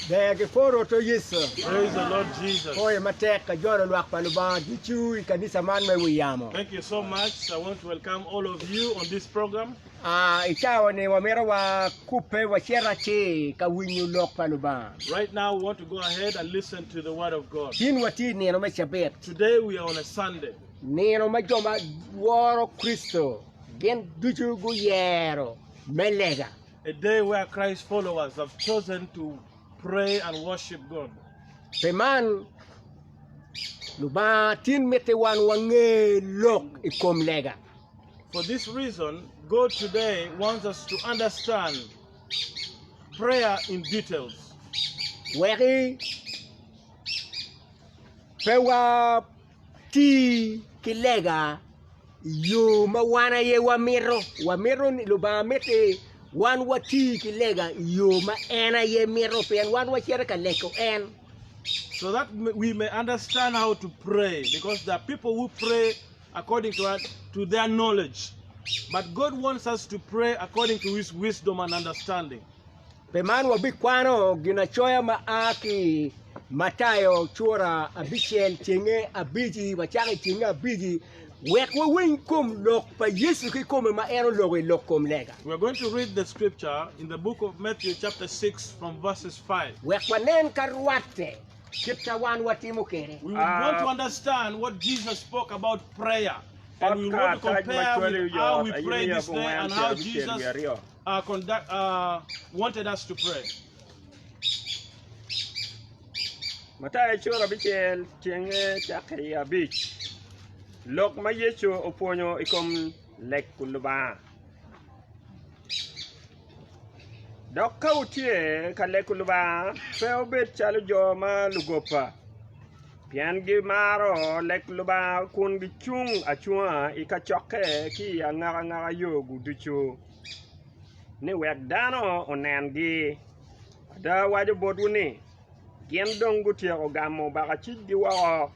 Ber gipwo Rwotwa Yecu. Praise the Lord Jesus. Pwoyo matek ka jolo lwak pa Lubanga ducu i kanisa man me wi yamo. Thank you so much. I want to welcome all of you on this program. Ah, I cawa-ni wamito wakubbe wacit atir ka winyo lok pa Lubanga. Right now we want to go ahead and listen to the word of God. Tin watye i nino me cabit, Today we are on a Sunday. nino ma jo ma woro Kricito gin ducu guyero me lega. A day where Christ's followers have chosen to pray and worship God. Pi man, Lubanga tin miti wan wange lok i kom lega. For this reason, God today wants us to understand prayer in details. Weki pe wati ki lega i yo ma wan aye wamito. Wamito ni Lubanga miti wan wati ki lega i yo ma en aye mito pien wan wacito ka lego en. So that we may understand how to pray because there are people who pray according to, our, to their knowledge. But God wants us to pray according to his wisdom and understanding. Pi man wabikwano ginacoya ma a ki i Matayo cura abicel tyenge abici wacako i tyenge abici wek wawiny kom lok pa Yecu kikome ma en oloko i lok kom lega. We are going to read the scripture in the book of Matthew chapter 6 from verses 5. Wek wanen ka rwatte kit ma wan watimo kwede. We would want to understand what Jesus spoke about prayer Ot and we want to karatac ma compare cwali with how oyot we aye pray miyo this day abongwen and how 62 Jesus uh, conduct, uh, wanted us to pray. Matayo cura abicel tyenge cakke i abic. Lok ma Yecu opwonyo i kom lego Lubanga. Dok ka wutye ka lego Lubanga, pe wubed calo jo ma lugoba, pien gimaro lego Lubanga kun gicung acunga i kacokke ki i angakangaka yo-gu ducu, ni wek dano onengi. Ada awaco botwu ni, gin dong gutyeko gamo bakacicgi woko.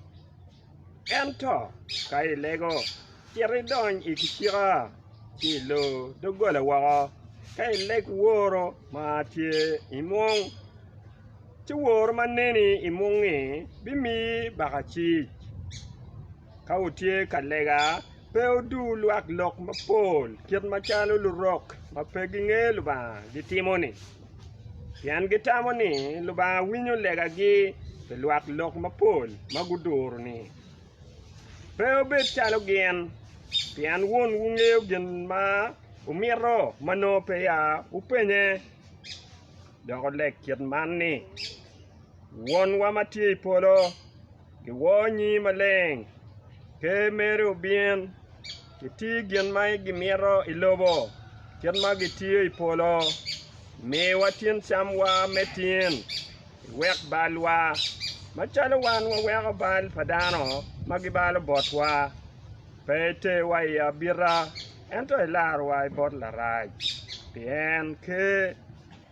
Ento ka ilego, cit idony i kicika ci ilor doggola woko, ka ileg Woro ma tye i mung, ci Woro ma neni i mung-ngi bimiyi bakacic. Ka wutye ka lega, pe wudur lwak lok mapol kit macalo lurok ma pe gingeyo Lubanga gitimo-ni. Pien gitamo ni Lubanga winyo legagi pi lwak lok mapol ma guduro-ni. Pe wubed calo gin, pien Wonwu ngeyo gin ma wumito ma nongo peya wupenye. Dok oleg kit man ni, Wonwa ma tye i polo, giwor nyingi maleng, Ker meri obin, giti gin ma gimito i lobo kit ma gitiyo i polo. Miwa tin camwa me tin, iwek balwa, macalo wan waweko bal pa dano ma gibalo botwa. Pe iterwa i abita, ento ilarwa i bot Larac, pien ker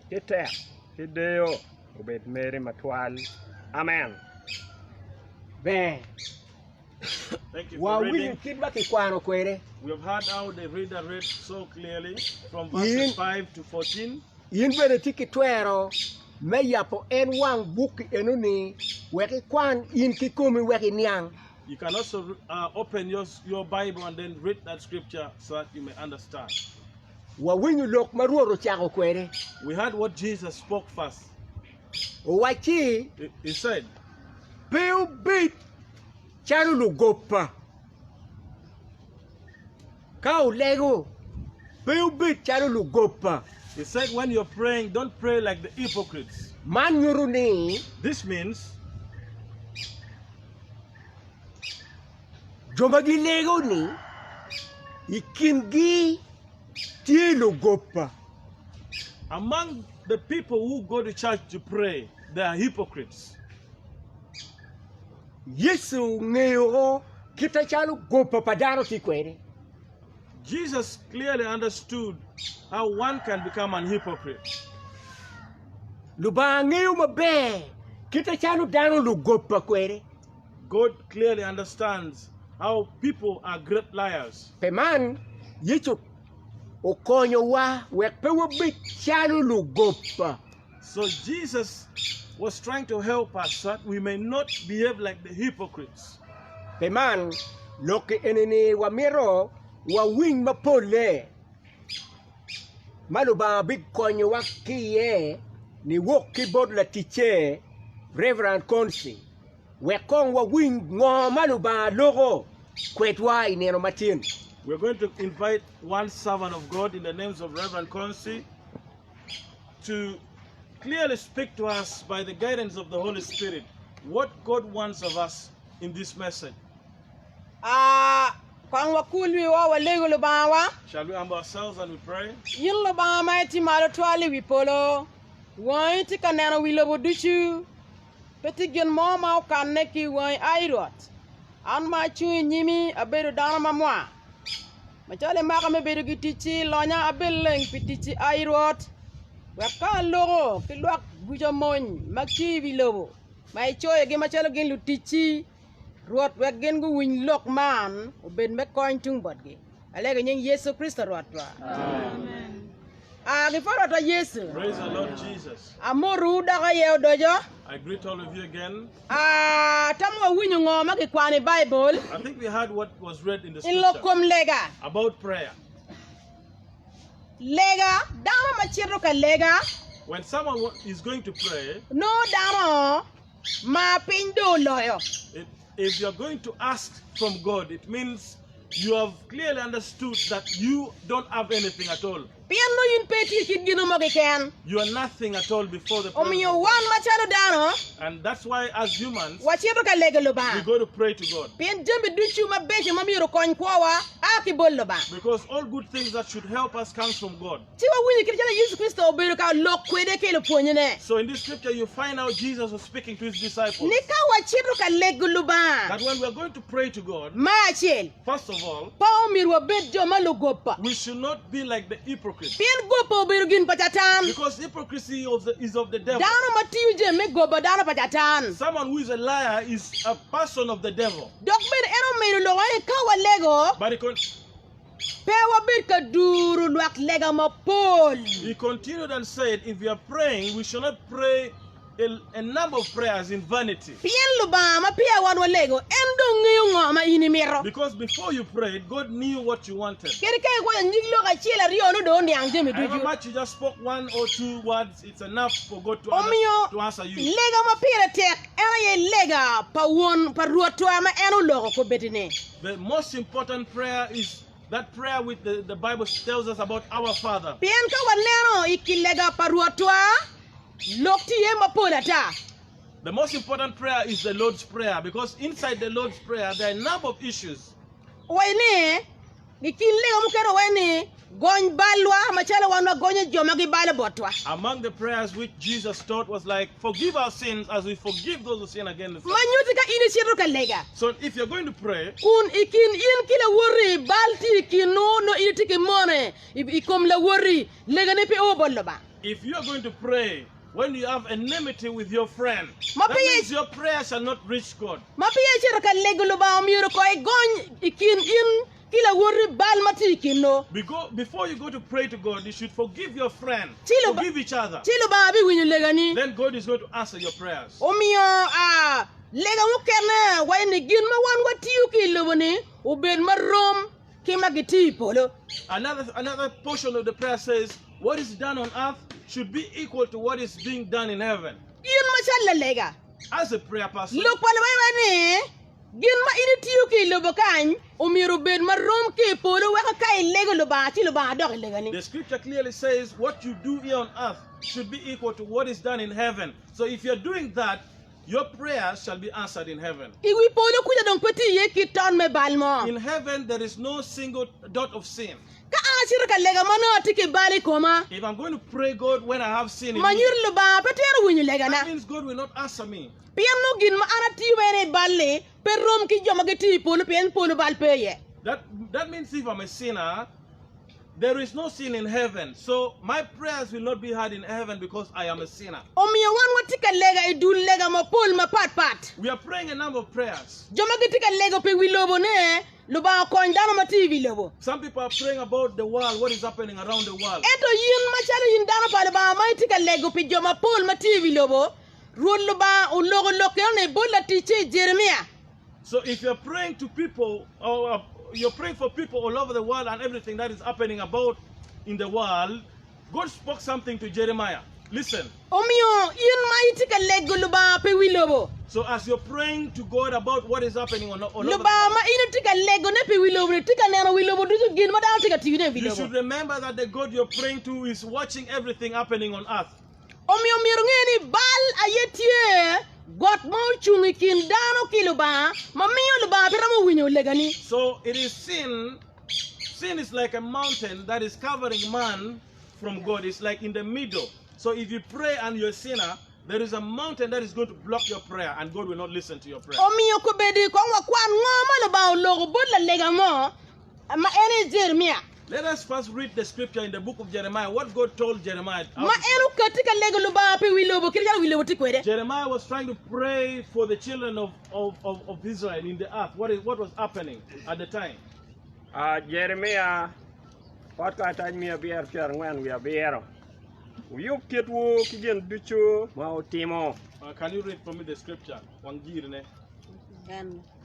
ki tek ki deyo obed meri matwal. Amen. Ber. Thank you for Wawinyo reading. kit ma kikwano kwede. We have heard how the reader read so clearly from verses In, 5 to 14. in bene itye ki twero me yabo en wang buk enoni wek ikwan in kikomi wek iniang. You can also uh, open your, your Bible and then read that scripture so that you may understand. Wawinyo lok ma Rwot ocako kwede. We heard what Jesus spoke first. Owacci, He, he said, Pe wubed calo lugoba. Ka wulego, pe wubed calo lugoba. He said, when you're praying, don't pray like the hypocrites. Man nyuto ni This means jo ma gilego-ni i kingi tye lugoba. among the people who go to church to pray, they are hypocrites. Yecu ngeyo kit macalo goba pa dano tye kwede. Jesus clearly understood how one can become an hypocrite. Lubanga ngeyo maber kit macalo dano lugoba kwede. God clearly understands how people are great liars. Pi man, Yecu okonyowa wek pe wabed calo lugoba. So Jesus. was trying to help us so that we may not behave like the hypocrites. Pi man, lok eni-ni wamito wawiny mapolle ma Lubanga bikonyowa ki iye niwok ki bot laticce Rev. Consi wek kong wawiny ngo ma Lubanga loko kwedwa i nino matin. We are going to invite one servant of God in the names of Rev. Consi to clearly speak to us by the guidance of the Holy Spirit what God wants of us in this message. Ah, kong wakul wiwa walego Lubangawa. Shall we humble ourselves and we pray? In Lubanga ma itye malo twal i wi polo, wangi tye ka neno wi lobo ducu. Pe tye gin mo ma okanne ki i wangi, ai Rwot. An ma acung i nyimi abedo dano mamwa. Macalo imaka me bedo giticci, lonya abed leng pi ticci, ai Rwot, wek ka aloko ki lwak buca mony ma tye i wi lobo, ma icoyogi macalo gin luticci, Rwot, wek gin guwiny lok man obed me kony tung botgi. Alego i nying Yecu Kricito Rwotwa. A Gipwo Rwotwa Yecu. Praise the Lord Jesus. Amotowu dok aye odoco. I greet all of you again. A Tam wawinyo ngo ma kikwano i Baibul I think we heard what was read in the i lok scripture kom lega. about prayer. Lega, dano ma cito ka lega When someone wa- is going to pray, nongo dano ma piny dong oloyo. it, if you're going to ask from God, it means you have clearly understood that you don't have anything at all. Pien nongo in pe itye ki gino mo keken. You are nothing at all before the presence Omiyo of God. wan macalo dano, And that's why as humans, wacito ka lego we Lubanga. go to pray to God. Pien jami ducu mabeco ma myero okony kwowa a ki bot Lubanga. Because all good things that should help us comes from God. Ci wawinyo kit calo Yecu Kricito obedo ka lok kwede ki lupwonnyene. So in this scripture you find out Jesus was speaking to his disciples. Ni ka wacito ka lego Lubanga. That when we are going to pray to God. Me acel. First of all. Pe omyero wabed jo ma lugobba. We should not be like the hypocrites. Pien gobba obedo gin pa Catan. Because hypocrisy of the, is of the devil. Dano ma tiyo jami me goba dano pa Catan. Someone who is a liar is a person of the devil. Dok bene en omedo loko ni ka walego. But he con- Pe wabed ka duru lwak lega mapol. He continued and said, If we are praying, we shall not pray a, a number of prayers in vanity. Pien Lubanga ma peya wan walego, en dong ngeyo ngo ma in imito. Because before you prayed, God knew what you wanted. Kadi ka ikwanyo nyig lok acel aryo nongo dong oniang jami However ducu. much you just spoke one or two words, it's enough for God to, under, Omiyo, to answer you. lega ma pire tek en aye lega pa Won pa Rwotwa ma en oloko kobeddi-ni. The most important prayer is that prayer which the, the Bible tells us about our Father. Pien ka waneno i kin lega pa Rwotwa, lok tye iye mapol ata. The most important prayer is the Lord's Prayer because inside the Lord's Prayer there are a number of issues. Owaco ni, I kin lega mukene owaco ni, Gony balwa macalo wan wagonyo jo ma gibalo botwa. Among the prayers which Jesus taught was like, Forgive our sins as we forgive those who sin against us. Ma nyutti ka in icito ka lega, So if you're going to pray, kun i kin in ki lawoti bal tye i kinwu, nongo in itye ki mone i kom lawoti, legani pe o bot Lubanga. If you are going to pray when you have enmity with your friend, Ma that pe means your prayer shall not reach God. Ma peya icito ka lego Lubanga myero kong igony i kin in ki lawoti bal ma tye i kinwu. Before you go to pray to God, you should forgive your friend, Ci Luba- forgive each other. ci Lubanga biwinyo legani. Then God is going to answer your prayers. Omiyo a lega mukene waco ni gin ma wan watiyo ki i lobo-ni obed marom ki ma gitiyo i polo. Another, another portion of the prayer says, What is done on earth should be equal to what is being done in heaven. In macalo lalega, As a prayer person, lok pa Lubanga waco ni, Gin ma in itiyo ki i lobo kany omyero obed ma rom ki i polo weko ka ilego Lubanga ci Lubanga dok i legani. The scripture clearly says what you do here on earth should be equal to what is done in heaven. So if you're doing that, your prayers shall be answered in heaven. I wi polo kuca dong pe tye iye kit ton me bal mo. In heaven, there is no single dot of sin. Ka an acito ka lega ma nongo atye ki bal i koma, If I'm going to pray God when I have sin in ma me, nyuto Lubanga pe twero winyo legana. that means God will not answer me. Pien nongo gin ma an atiyo mere i bal-li pe rom ki jo ma gitiyo i polo, pien polo bal pe iye. That, that means if I'm a sinner, there is no sin in heaven. So my prayers will not be heard in heaven because I am a sinner. Omiyo wan watye ka lega i dul lega mapol mapat pat. We are praying a number of prayers. Jo ma gitye ka lego pi wi lobo ne, Lubanga okony dano ma tye i wi lobo. Some people are praying about the world, what is happening around the world. Ento in macalo in dano pa Lubanga ma itye ka lego pi jo mapol ma tye i wi lobo, Rwot Lubanga oloko lok enoni bot laticce Jeremia. So if you're praying to people or uh, you're praying for people all over the world and everything that is happening about in the world, God spoke something to Jeremiah. Listen. Omiyo in ma itye ka lego Lubanga pi wi lobo. So as you're praying to God about what is happening on, all over the Lubanga world, ma in itye ka legone pi wi lobo-ni tye ka neno wi lobo ducu gin ma dano tye ka tiyone i wi you lobo. should remember that the God you're praying to is watching everything happening on earth. Omiyo myero inge ni bal aye tye got ma ocung i kin dano ki Lubanga ma miyo Lubanga pe romo winyo legani. So it is sin. Sin is like a mountain that is covering man from God. It's like in the middle. So if you pray and you're a sinner, there is a mountain that is going to block your prayer and God will not listen to your prayer. Omiyo kobedi kong wakwan ngo ma Lubanga oloko bot lalega mo ma en aye Jeremia. Let us first read the scripture in the book of Jeremiah, what God told Jeremiah. how Ma to en okatti ka lego Lubanga pi wi lobo kit calo wi lobo tye kwede. Jeremiah was trying to pray for the children of, of, of, of Israel in the earth, what, is, what was happening at the time. Ah, Jeremia, pot karatac 547. Wuyub kitwu ki gin ducu ma wutimo. Uh, can you read for me the scripture? Wangirne.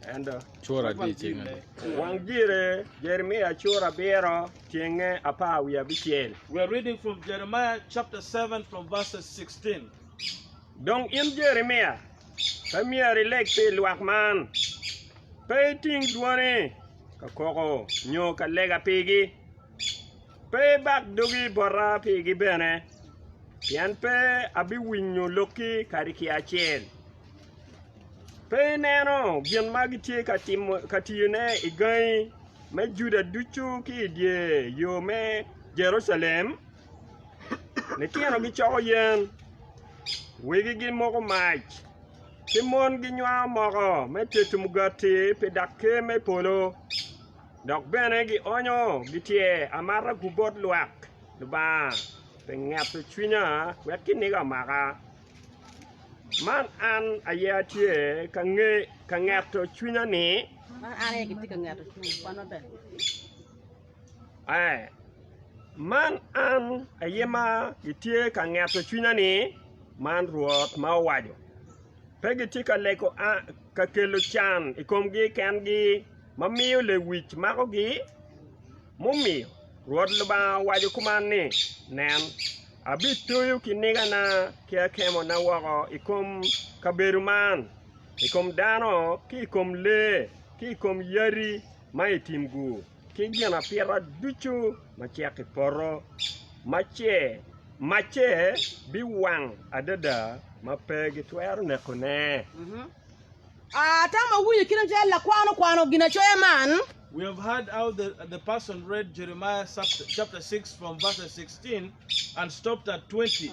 Ento Cura adi ceng adi? wang jiri Jeremia cura abiro tyenge 16. We are reading from Jeremiah chapter 7 from verses 16. Dong in Jeremia, pe myero ileg pi lwak man. Pe iting dwoni ka koko nyo ka lega pigi. Pe ibak dogi bota pigi bene, pien pe abiwinyo lokki kadi ki acel. Pe ineno gin ma gitye ka tiyone i gangi me Juda ducu ki i dye yo me Jerucalem? Litino gicoko yen, wegi gimoko mac, ki mon ginywako moko me tedo mugati pi daker me polo, dok bene gionyo gityer amata-gu bot lwak Lubanga pi ngeto cwinya wek kiniga omaka. Man an aye atye ka ngeto cwinya-ni. Man an aye ma gitye ka ngeto cwinya-ni, man Rwot ma owaco. Pe gitye ka lego ka kelo can i komgi kengi ma miyo lewic makogi? Mumiyo Rwot Lubanga owaco kuman ni, Nen, abitoyo kinigana ki akemona woko i kom kabedo man, i kom dano ki i kom lee ki i kom yadi ma i tim-gu ki ginapita ducu ma cek i poto, macce biwang adada ma pe gitwero nekone. Atamo awinyo kit macalo lakwan okwano ginacoya man. We have heard how the, the person read Jeremiah chapter 6 from verses 16 and stopped at 20.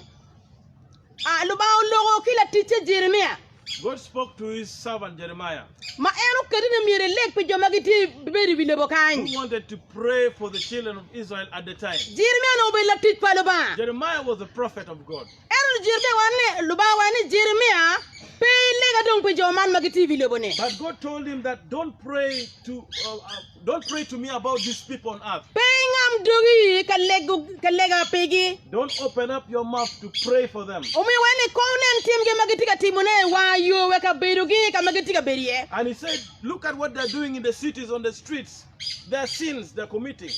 Ah, Lubanga oloko ki laticce Jeremia. God spoke to his servant Jeremiah. Ma en oketo ni myero eleg pi jo ma gitye bedo i wi lobo kany. Who wanted to pray for the children of Israel at the time. Jeremia onongo obedo latic pa Lubanga. Jeremiah was a prophet of God. Ento Jeremia waco ni, Lubanga owaco ni, Jeremia, pe ilega dong pi jo man ma gitye i wi lobo-ni. But God told him that don't pray to, uh, uh, don't pray to me about these people on earth. Pe ingam dogi ka lego, ka lega pigi. Don't open up your mouth to pray for them. Omiyo waco ni, Kong nen timgi ma gitye ka timone i wanga yo wek kabedogi ka ma gitye ka bedo iye. And he said, Look at what they're doing in the cities, on the streets, their sins they're committing.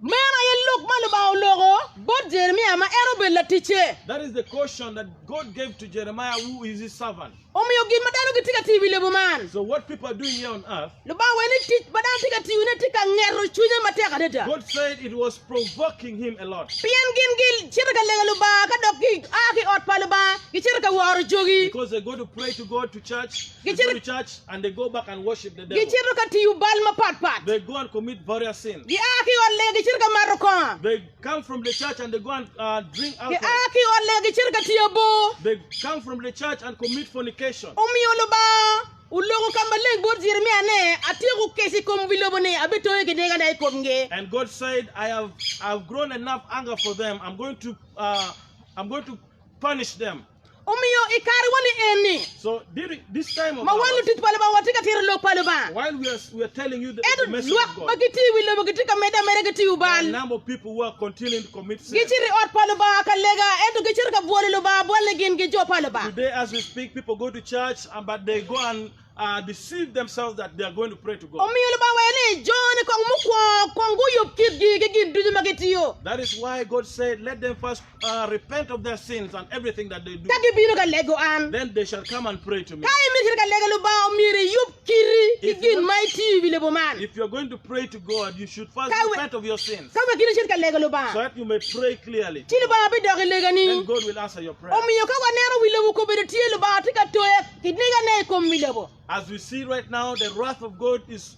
Meno aye lok ma Lubanga oloko bot Jeremia ma en obedo laticce. That is the caution that God gave to Jeremiah who is his servant. Omiyo gin ma dano gitye ka tiyo i wi lobo man. So what people are doing here on earth. Lubanga owaco ni tic ma dano tye ka tiyone tye ka ngeto cwinye matek adada. God said it was provoking him a lot. Pien gin gicito ka lego Lubanga ka dok gia ki i ot pa Lubanga gicito ka woro jogi. Because they go to pray to God to church. They go to church and they go back and worship the devil. Gicito ka tiyo bal mapatpat. They go and commit various sins. Gia ki i ot lega gicito ka mato kongo. They come from the church and they go and uh, drink alcohol. Gia ki i ot lega gicito ka tiyo abor. They come from the church and commit fornication. Omiyo Lubanga oloko ka maleng bot Jeremia ni, Atyeko kec i kom wi lobo-ni, abitoyo kinigana i komgi. And God said, I have, I have grown enough anger for them. I'm going to, uh, I'm going to punish them. Omiyo i karewa-ni eni, ma wan lutic pa Lubanga watye ka tito lok pa Lubanga, ento lwak ma gitye i wi lobo gitye ka medde ameda ki tiyo bal. Gicito i ot pa Lubanga ka lega, ento gicito ka bwolo Lubanga abwola. ni gin gijo pa Lubanga. Today, as we speak, people go to church, but they go and deceive themselves that they are going to pray to God. Omiyo Lubanga waco ni, Jo-ni kong mukwongo kong guyub kitgi ki gin ducu ma gitiyo. That is why God said, Let them first repent of their sins and everything that they do. Ka gibino ka lego an. Then they shall come and pray to me. Ka imito cito ka lego Lubanga, omyero iyub kiti ki If gin you, ma itiyo i wi lobo man. if you're going to pray to God, you should first Ka we, repent of your sins ka wek in icit ka lego so Lubanga, that you may pray clearly ci to God. Lubanga bidok i legani. Then God will answer your prayer. Omiyo ka waneno wi lobo kobedo tye, Lubanga tye ka toyo kinigane i kom wi lobo. As we see right now, the wrath of God is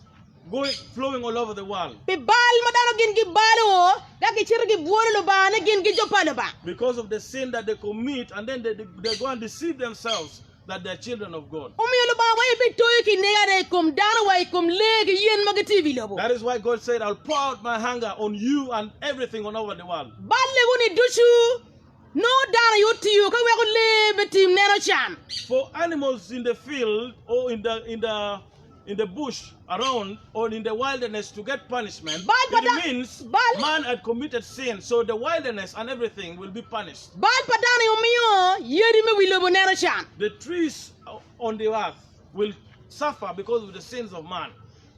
going flowing all over the world. Pi bal ma dano gin gibalo, ka gicito gibwolo Lubanga ni gin gijo pa Lubanga. Because of the sin that they commit, and then they, they go and deceive themselves that they are children of God. Omiyo Lubanga waco bitoyo kinigane i kom dano wa i kom lee ki yen ma gitye i wi lobo. That is why God said, I'll pour out my hunger on you and everything all over the world. Balle-gu-ni ducu Nongo dano aye otiyo ka weko lee me tim neno can. For animals in the field or in the in the in the bush around or in the wilderness to get punishment, Bal pa it da- means bal- man had committed sin, so the wilderness and everything will be punished. Bal pa dano aye omiyo yadi me wi lobo neno can. The trees on the earth will suffer because of the sins of man.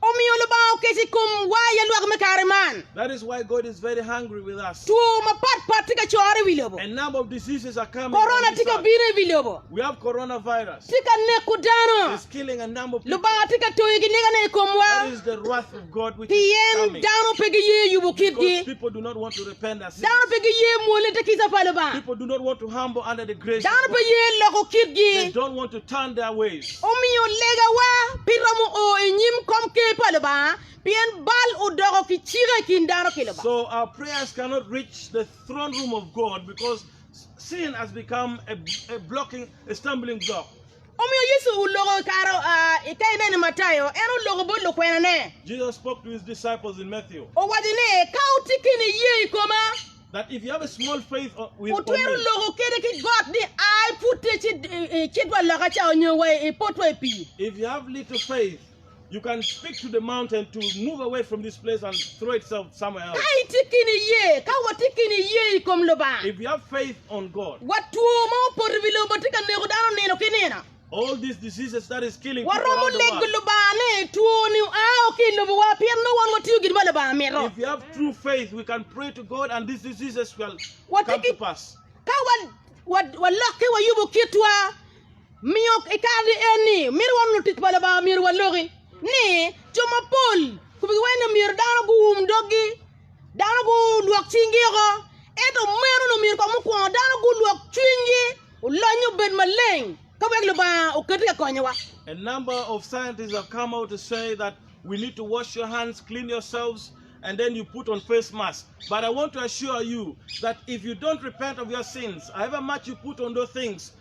Omiyo Lubanga okeco i kom wa ya lwak me kare man. That is why God is very hungry with us. Two mapat pat tye ka core i wi lobo. A number of diseases are coming. Korona on this tye ka earth. bino i wi lobo. We have coronavirus. Tye ka neko dano. It's killing a number of people. Lubanga tye ka toyo ginigane i komwa That is the wrath of God which is pien coming. dano pe giye yubo Because kitgi. people do not want to repent their sins. Dano pe giye mwole te kica pa Lubanga. People do not want to humble under the grace of Dano pe God. ye loko They kitgi. don't want to turn their ways. Omiyo legawa pi romo o i nyim kom ker pa Lubanga, pien bal odoko kicika i kin dano ki Lubanga. So our prayers cannot reach the throne room of God because sin has become a, a blocking, a stumbling block. Omiyo Yecu oloko i kare i ka ineno i Matayo, en oloko bot lukwenane. Jesus spoke to his disciples in Matthew. Owaco ni, Ka wutye kene ye i koma, That if you have a small faith with on wutwero me, loko kede ki got ni, 'A iputte ci icit wa loka ca onyo wa ipot wa i pii. If you have little faith, you can speak to the mountain to move away from this place and throw itself somewhere else. Ka itye ki niye, ka watye ki niye i kom Lubanga, If you have faith on God, wa two ma opoto i wi lobo tye ka neko dano nino ki nino. all these diseases that is killing people Waromo around the lego world. Lubanga ni two-ni oa ki i lobowa pien nongo wan watiyo gin ma Lubanga mito. If you have true faith, we can pray to God and these diseases will Watye come ki to pass. ka walokke wayubo kitwa, miyo i kare-ni eni mito wan lutic pa Lubanga myero waloki ni jo mapol kubigi wai ni myero dano guum doggi, dano gulwok cinggi oko, ento meno nongo myero kong mukwongo dano gulwok cwinygi olony obed maleng ka wek Lubanga oketi ka konyowa. A number of scientists have come out to say that we need to wash your hands, clean yourselves, and then you put on face mask. But I want to assure you that if you don't repent of your sins, however much you put on those things,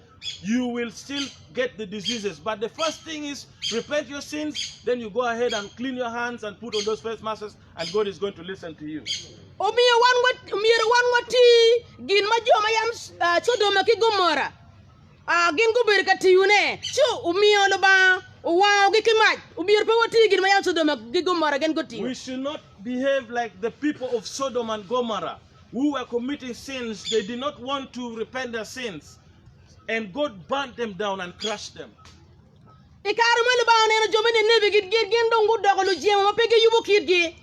you will still get the diseases. But the first thing is repent your sins, then you go ahead and clean your hands and put on those face masks, and God is going to listen to you. Omiyo wan myero wan wati gin ma jo ma yam Codoma ki Gomora gin gubedo ka tiyone, ci omiyo Lubanga owangogi ki mac. Omyero pe wati gin ma yam Codoma ki Gomora gin gutiyo. We should not behave like the people of Sodom and Gomorrah who were committing sins. They did not want to repent their sins. And God burnt them down and crushed them. I kare ma Lubanga oneno jo me Nineve gin gin dong gudoko lujemo ma pe giyubo kitgi,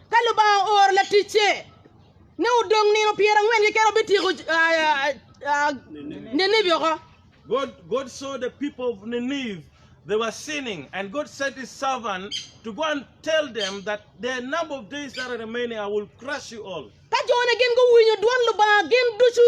ka Lubanga ooro laticce ni odong nino pyerangwen keken obityeko Nineve oko. God, God saw the people of Nineveh, they were sinning, and God sent his servant to go and tell them that there are a number of days that are remaining, I will crush you all. Ka jone gin guwinyo dwon Lubanga, gin ducu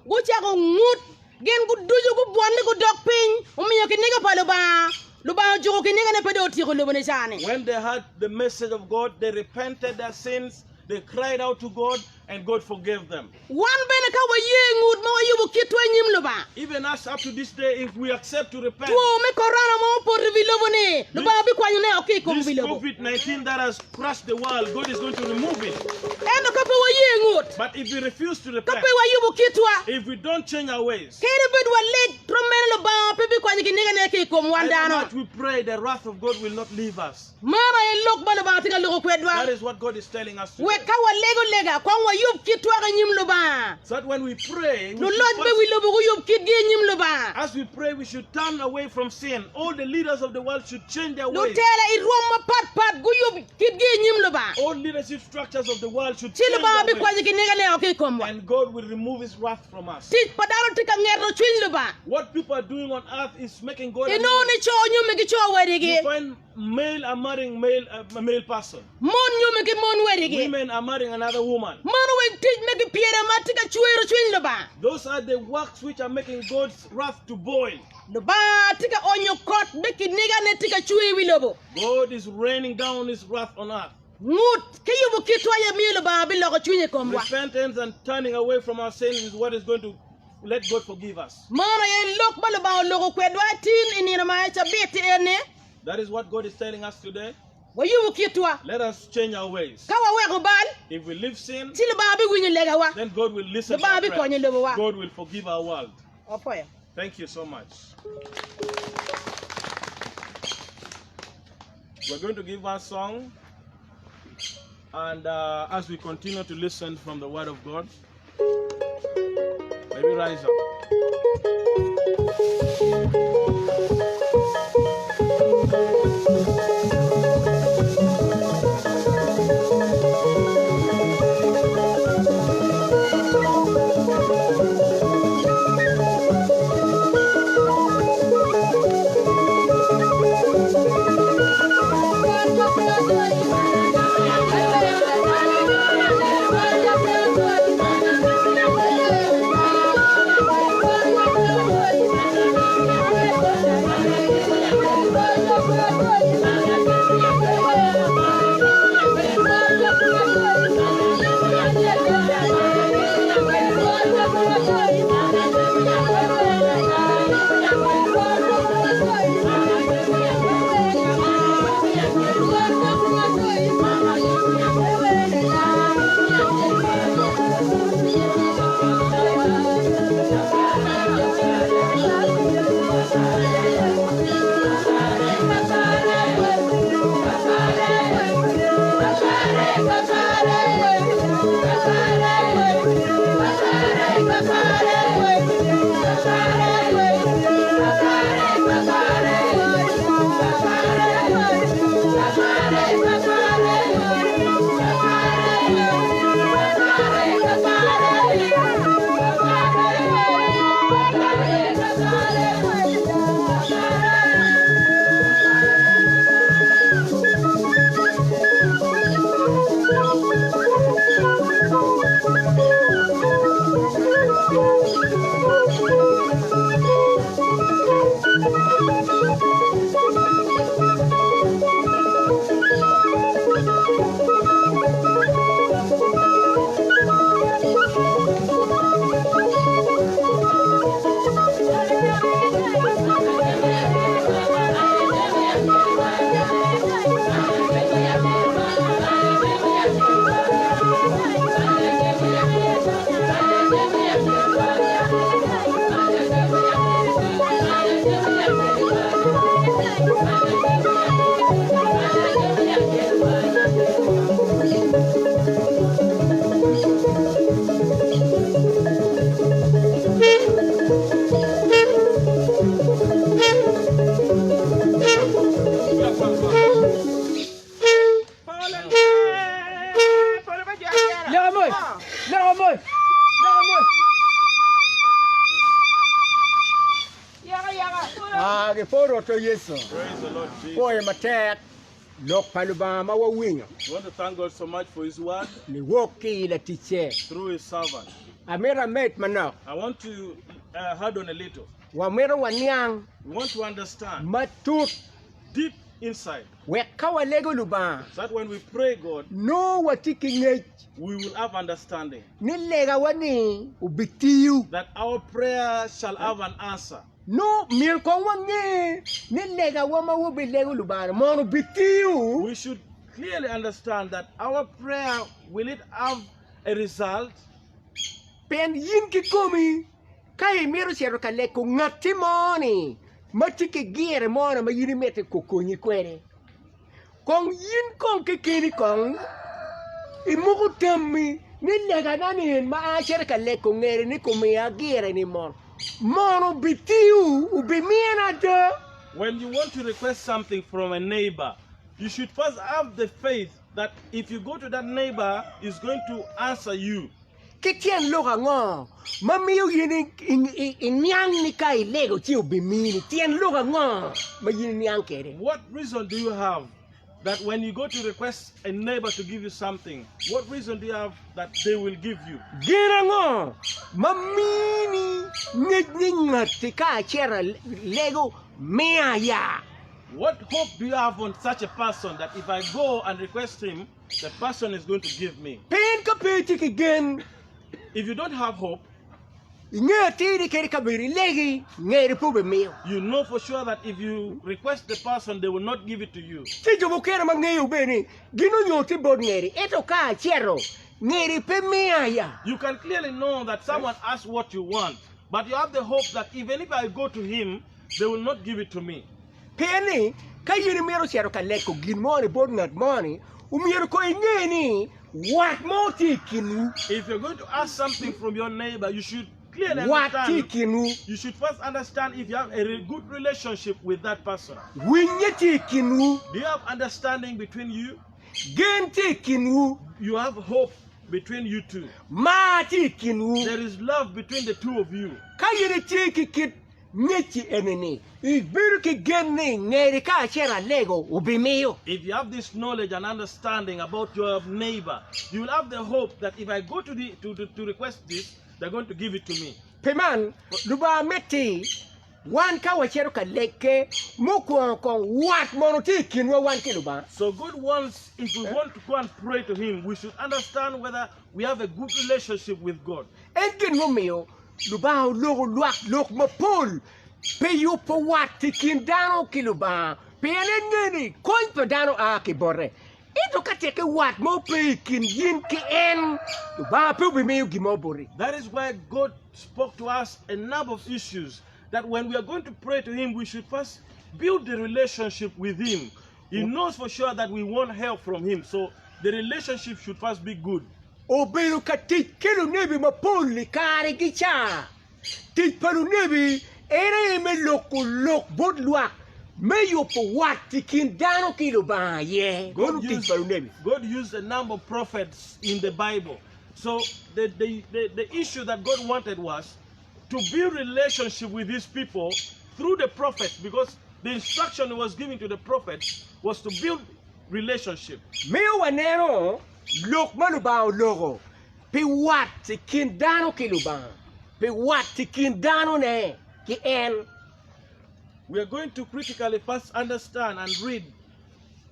gucako ngut, gin ducu gubwonne gudok piny, omiyo kiniga pa Lubanga, Lubanga ojuko kinigane pe dong otyeko lobo-ni ca-ni. When they heard the message of God, they repented their sins, they cried out to God, and God forgave them. Wan bene ka waye ngut ma wayubo kitwa i nyim Lubanga, Even us up to this day, if we accept to repent, two me korona ma opoto i wi lobo-ni, Lubanga bikwanyone oko ki i kom this wi lobo. COVID 19 that has crushed the world, God is going to remove it. Ento ka pe waye ngut, But if we refuse to ka repent, pe wayubo kitwa, if we don't change our ways, kadi bed waleg rom mene Lubanga pe bikwanyo kinigane ki i kom wan however dano. much we pray, the wrath of God will not leave us. Meno aye lok ma Lubanga tye ka loko kwedwa. That is what God is telling us today. Wek ka walego lega, kong wayub kitwa i nyim Lubanga. So that when we pray, we should Luloc me first wi lobo guyub kitgi. Lubanga. As we pray, we should turn away from sin. All the leaders of the world should change their ways. Lutela i rwom mapatpat guyub kitgi i nyim Lubanga. All leadership structures of the world should Ci change Lubanga their ways. bikwanyo kinigane ki i komwa. And God will remove his wrath from us. Tic pa dano tye ka ngeto cwiny Lubanga. What people are doing on earth is making God Inongo annoyed. ni co nyomme ki co wadigi, You find male are marrying male, a male person. mon nyomme ki mon wadigi. Women are marrying another woman. Meno wek tic me kipyeda ma tye ka cwero cwiny Lubanga. Those are the works which are making God's wrath to boil. Lubanga tye ka onyo kot me kinigane tye ka cwer i wi lobo. God is raining down his wrath on earth. Ngut ki yubo kitwa aye miyo Lubanga biloko cwinye i komwa. Repentance and turning away from our sins is what is going to let God forgive us. Meno aye lok ma Lubanga oloko kwedwa tin i nino ma cabit-ti eni. That is what God is telling us today. Wayubo kitwa. Let us change our ways. Ka waweko bal, If we leave sin, ci Lubanga biwinyo legawa. then God will listen to Lubanga our bikonyo prayers. lobowa. God will forgive our world. Opwoyo. Thank you so much. We're going to give one song, and uh, as we continue to listen from the Word of God, maybe rise up. Ah, gipwo Rwotwa Yecu. Praise the Lord Jesus. Pwoyo matek lok pa Lubanga ma wawinyo We want to thank God so much for His word niwok ki i laticce. through His servant. Amito amed manok. I want to uh, add on a little. Wamito waniang We want to understand matut deep inside wek ka walego Lubanga so that when we pray God, nongo watye ki ngec we will have understanding ni legawa ni obitiyo. that our prayer shall have an answer. Nongo myero kong wange ni legawa ma wabilego Lubanga mono obitiyo. We should clearly understand that our prayer will it have a result? Pien in kikomi ka imito cito ka lego ngatti mo-ni ma tye ki gire mo-ni ma in imito kokonyi kwede, kong in kong kekeni kong imoko tammi ni legana-ni en ma acito ka lego ngere ni komiya gire-ni mono. Mono obitiyo, obimine ada? When you want to request something from a neighbor, you should first have the faith that if you go to that neighbor, he's going to answer you. Ki tyen lok ango ma miyo in iniang ni ka ilego ci obimini? Tyen lok ango ma in iniang kwede? What reason do you have that when you go to request a neighbor to give you something, what reason do you have that they will give you? Gin ango ma mini ngec ni ngatti ka acito alego miya ya? What hope do you have on such a person that if I go and request him, the person is going to give me? Pien ka pe itye ki gen, If you don't have hope, ingeyo atir ni kadi kabedo ilegi, ngeri pe obimiyo. you know for sure that if you request the person, they will not give it to you. Ci jo mukene ma ngeyo bene ni gin onyo tye bot ngeri, ento ka acito, ngeri pe miya ya. You can clearly know that someone asks what you want, but you have the hope that even if I go to him, they will not give it to me. Pien ni, ka in imito cito ka lego gin moni bot ngat moni, omyero kong inge ni wat mo tye i kinwu. If you're going to ask something from your neighbor, you should clearly Wat tye i understand. kinwu. You should first understand if you have a good relationship with that person. Winye tye i kinwu. Do you have understanding between you? Gen tye i kinwu. You have hope between you two. Mar tye i kinwu. There is love between the two of you. Ka in itye ki kit Ngecci eni-ni, ibedo ki gen ni ngeri ka acito alego obimiyo. If you have this knowledge and understanding about your neighbor, you will have the hope that if I go to, the, to, to, to request this, they're going to give it to me. Pi man, Lubanga mitti wan ka wacito ka legge, mukwongo kong wat mono tye i kinwa wan ki Lubanga. So God wants, if we want to go and pray to Him, we should understand whether we have a good relationship with God. En gin mumiyo Lubanga oloko lwak lok mapol pi yubo wat i kin dano ki Lubanga, pien en ngeyo ni kony pa dano a ki bote. Ento ka teke wat mo pe i kin in ki en, Lubanga pe obimiyo gin mo boti. That is why God spoke to us a number of issues that when we are going to pray to Him, we should first build the relationship with Him. He knows for sure that we want help from Him, so the relationship should first be good. Obedo ka tic ki lunebi mapol i karegi ca. Tic pa lunebi en aye me loko lok bot lwak me yubo wat i kin dano ki Lubanga aye. Meno tic pa lunebi. God used a number of prophets in the Bible. So the, the, the, the issue that God wanted was to build relationship with his people through the prophets because the instruction he was giving to the prophets was to build relationship. Miyo waneno lok ma Lubanga oloko pi wat i kin dano ki Lubanga, pi wat i kin danone ki en. We are going to critically first understand and read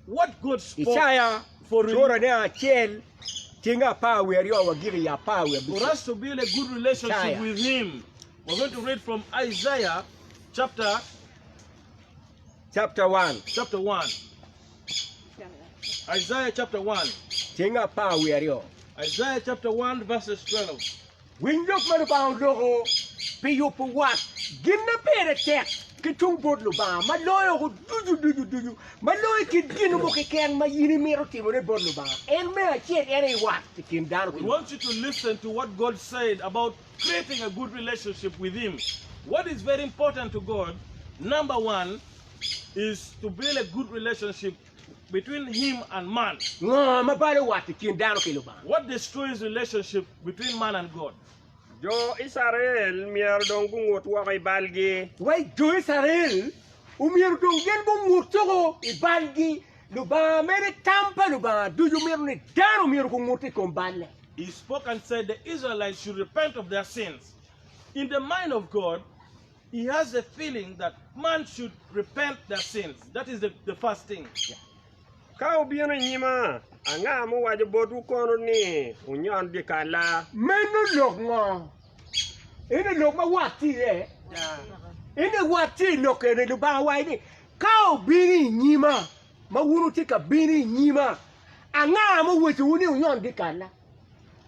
what God spoke Icaya for, curane acel tyenge 12 wa giko i 15. For us to build a good relationship Icaya. with Him. We're going to read from Isaiah chapter Chapter 1. Chapter 1. Isaiah chapter 1. Tyeng 12. Isaiah chapter 1 verses 12. Winy lok ma Lubanga oloko pi yubo wat, gin ma pire tek ki tung bot Lubanga ma loyo woko ducu ducu ducu, ma loyo kit gin mo keken ma in imito timone bot Lubanga. En me acel en aye wat i kin dano ki We Lubanga. want you to listen to what God said about creating a good relationship with Him. What is very important to God, number one, is to build a good relationship between Him and man. Ngo ma balo wat i kin dano ki Lubanga? What destroys relationship between man and God? Jo Icrael myero dong gungut woko i balgi. Wai jo Icrael omyero dong gin gungut woko i balgi. Lubanga mere tam pa Lubanga ducu mito ni dano myero gungut i kom balle. He spoke and said the Israelites should repent of their sins. In the mind of God, he has a feeling that man should repent their sins. That is the, the first thing. Ka wubino i nyima, anga muwaco botwu kono ni wunyon dyekalla? Meno lok ngo? Ene lok ma wat tye iye. Ene wat tye i lok ene Lubanga owaco ni, Ka wubino i nyima, ma wun wutye ka bino i nyima, anga muwecowu ni wunyon dyekalla?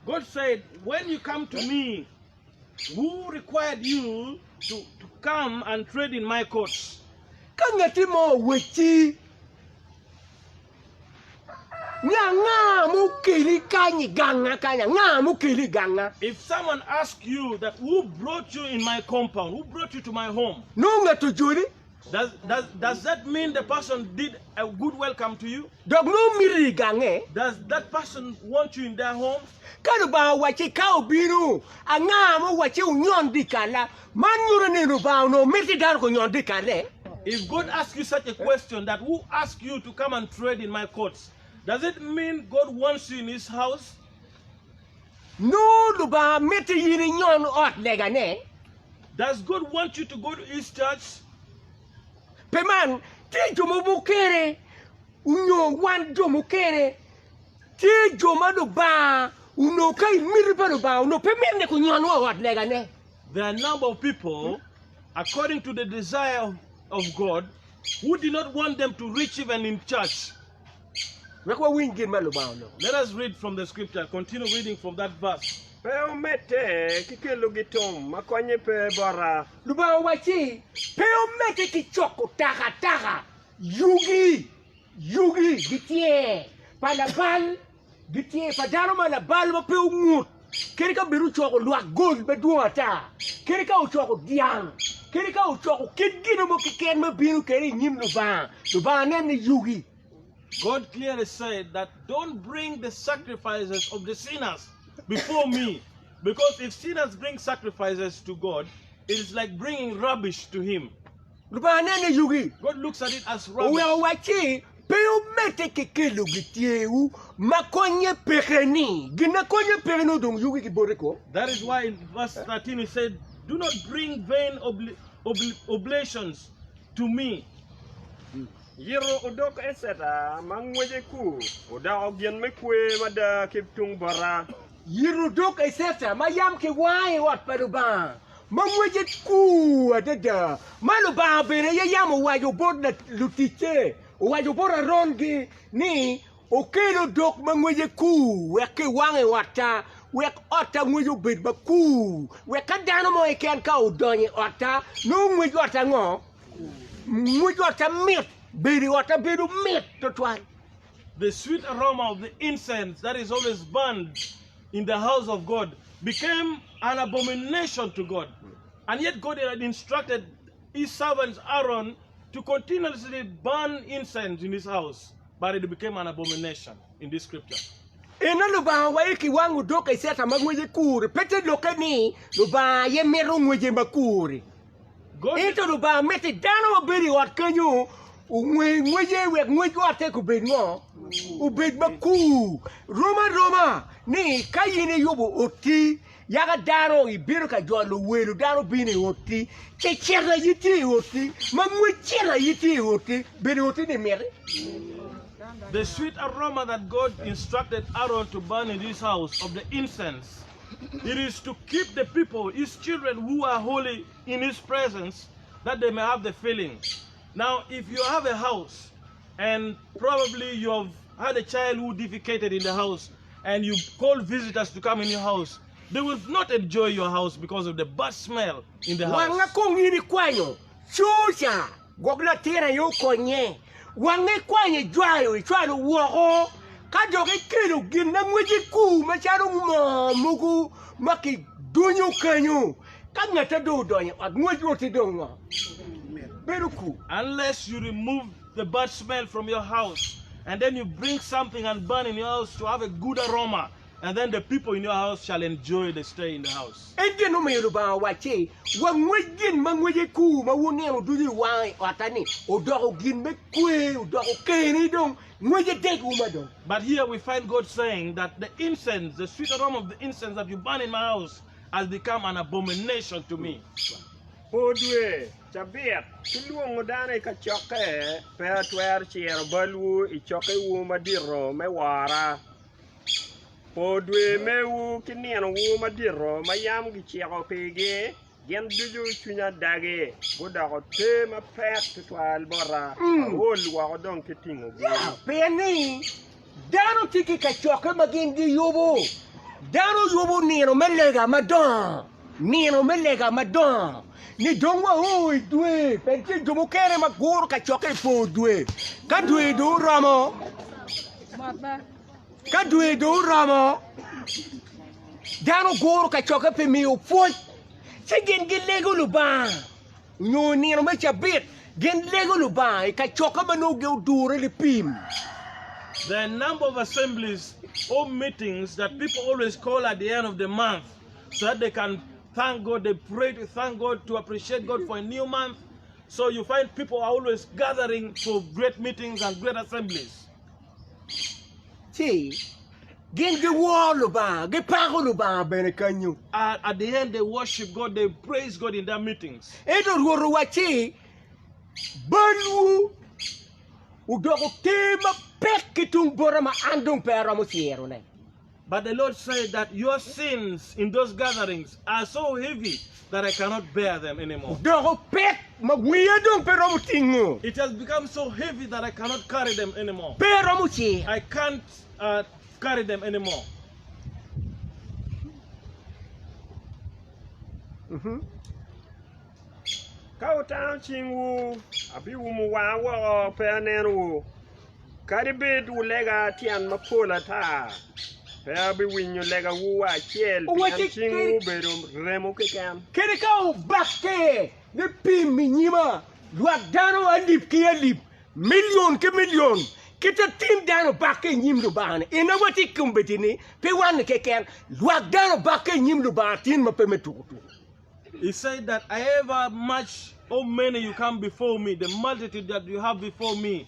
God said, When you come to me, who required you to, to come and trade in my courts? Ka ngati mo owecci. Ni anga mukeli kany i ganga kany, anga mukeli i ganga? If someone asks you that who brought you in my compound, who brought you to my home? Nongo ngat ojoli. Does, does, does that mean the person did a good welcome to you? Dok nongo miti i gange? Does that person want you in their home? Ka Lubanga owacci ka obino, anga ma owacci wunyon dyekalla? Man nyuto ni Lubanga onongo miti dano gunyon dyekalle. If God asks you such a question that who asked you to come and trade in my courts, does it mean God wants you in his house? Nongo Lubanga miti in inyon ot legane. Does God want you to go to his church? Pi man, tye jo mogo mukene onyo wan jo mukene tye jo ma Lubanga onongo ka i miti pa Lubanga onongo pe mito ni gunyonwa i ot legane. There are a number of people, according to the desire of God, who did not want them to reach even in church. Wek wawiny gin ma Lubanga oloko. Let us read from the scripture. Continue reading from that verse. Pe omedde ki kelo gitum ma konye pe bota. Lubanga owacci, Pe omedde ki coko takataka, yugi, yugi, gityer pa labal, gityer pa dano ma labal ma pe ongut, kadi ka bed ocoko lwak gol madwong ata, kadi ka ocoko dyang, kadi ka ocoko kit gino mo keken ma bino kwede i nyim Lubanga, Lubanga neno ni yugi. God clearly said that don't bring the sacrifices of the sinners before me, because if sinners bring sacrifices to God, it is like bringing rubbish to him. Lubanga neno ni yugi. God looks at it as rubbish. Oweko wacci, Pe wumedde ki kelo gityerwu ma konye peke-ni. Gin ma konye peke nongo dong yugi ki bote ko. That is why in verse 13 he said, Do not bring vain obli- obli- oblations to me. Yito odok eceta ma ngwece kur odoko gin me kwer mada ki tung bota. Yito odok eceta ma yam kiwango i ot pa Lubanga ma ngwece kur adada, ma Lubanga bene aye yam owaco bot luticce, owaco bot Arongi ni, Okel odok ma ngwece kur wek kiwang i otta, wek otta ngwece obed makur, wek ka dano mo keken ka odonyo i otta, nongo ngwec otta ngo? Ngwec otta mit, bedo i otta bedo mit twatwal. The sweet aroma of the incense that is always burned in the house of God became an abomination to God. And yet God had instructed his servants Aaron to continuously burn incense in his house, but it became an abomination in this scripture. Ento Lubanga waye ki wang odok eceta ma ngwece kur-ri, pe te lokke ni Lubanga aye mito ngwece makur-ri. God Ento Lubanga miti dano ma bedo i ot kenyo ongwe ngwece wek ngwec otte kubed ngo? Obed makur. Rom aroma ni ka in iyubo otti, yaka dano ibino ka jolo welo, dano bino i otti, ci cito aye tye i otti, ma ngwec cito aye tye i otti, bedo i otti ni miti? The sweet aroma that God instructed Aaron to burn in his house of the incense, it is to keep the people, his children who are holy in his presence, that they may have the feeling. Now, if you have a house and probably you have had a child who defecated in the house and you call visitors to come in your house, they will not enjoy your house because of the bad smell in the Wanga house. kong in ikwanyo cuca gwok latin aye okonye wange ikwanyo ijwayo icwalo woko ka dok ikelo gin ma ngwece kur macalo moo mogo ma kidunyo kenyo ka ngate dong odonyo i ot ngwec oti dong ngo bedo kur. Unless you remove the bad smell from your house and then you bring something and burn in your house to have a good aroma and then the people in your house shall enjoy the stay in the house. En gin omiyo Lubanga owacci, Wa ngwec gin ma ngwece kur ma wun nino ducu iwango i otta-ni odoko gin me kwer, odoko keni dong ngwece dek uma dong. But here we find God saying that the incense, the sweet aroma of the incense that you burn in my house has become an abomination to me. Por dwe, cabit, ki lwongo dano i kacokke, pe atwero ciro balwu i cokkewu madito me wora. Por dwe mewu ki ninowu madito ma yam giciko pigi, gin ducu cwinya dagi, gudoko te mapek twatwal bota, aol woko dong ki tingogi. Pien ni dano tye ki kacokke ma gin giyubo, dano yubo nino me lega madongo, nino me lega madongo, ni dong wao i dwe, pien tye jo mukene ma guro kacokke i por dwe, ka dwe dong oromo. Ka dwe dong oromo, dano guro kacokke pi miyo pwoc, ci gin gilego Lubanga, nyo i nino me cabit, gin lego Lubanga i kacokke ma nongo odure lipim. There are a number of assemblies or meetings that people always call at the end of the month so that they can thank God, they pray to thank God, to appreciate God for a new month. So you find people are always gathering for great meetings and great assemblies. Ci gin giworo Lubanga, gipako Lubanga bene kanyu. At the end, they worship God, they praise God in their meetings. Ento Rwot owacci, Balwu odoko ter mapek ki tung bota ma an dong pe aromo cirone. But the Lord said that your sins in those gatherings are so heavy that I cannot bear them anymore. Odoko pek ma wiya dong pe romo tingo. It has become so heavy that I cannot carry them anymore. Pe aromo ciro. I can't carry them anymore. Ka wutango cingwu, abiumo wanga woko pe anenowu. Kadi bed wulega tyen mapol ata, pe abiwinyo legawu wa acel, pien cingwu obedo remo keken. Kadi ka wubakke ni pim i nyima, lwak dano alip ki alip, milion ki milion, kit atim dano obakke i nyim Lubanga-ni, en aye watye i kombeddi-ni, pe wan-ni keken, lwak dano obakke i nyim Lubanga tin ma pe me tuko tuko. He said that however much or many you come before me, the multitude that you have before me,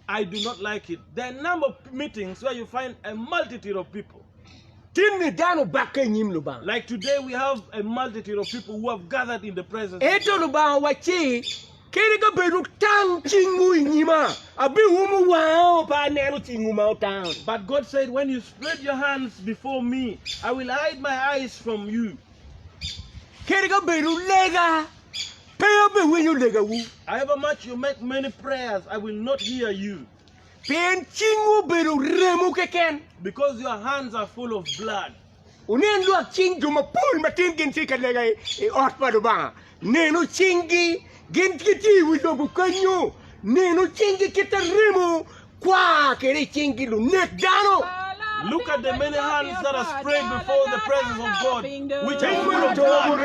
I do not like it. There are a number of meetings where you find a multitude of people. Tin ni dano obakke i nyim Lubanga. Like today we have a multitude of people who have gathered in the presence. Ento Lubanga owacci, Kadi ka bed wutang cingwu i nyima, abiumo wanga pe aneno cingwu ma wutango-ni. But God said, When you spread your hands before me, I will hide my eyes from you. Kadi ka bed wulega, pe abiwinyo legawu. However much you make many prayers, I will not hear you. Pien cingwu obedo remo keken. Because your hands are full of blood. Wunen lwak cing jo mapol ma tin gin tye ka lega i ot pa Lubanga. Neno cinggi, gin gitye i wi lobo kenyo. Neno cinggi kit ma remo kwar kwede i cinggi lunek dano. Look at the many hands that are spread before the presence of God, which are full of blood.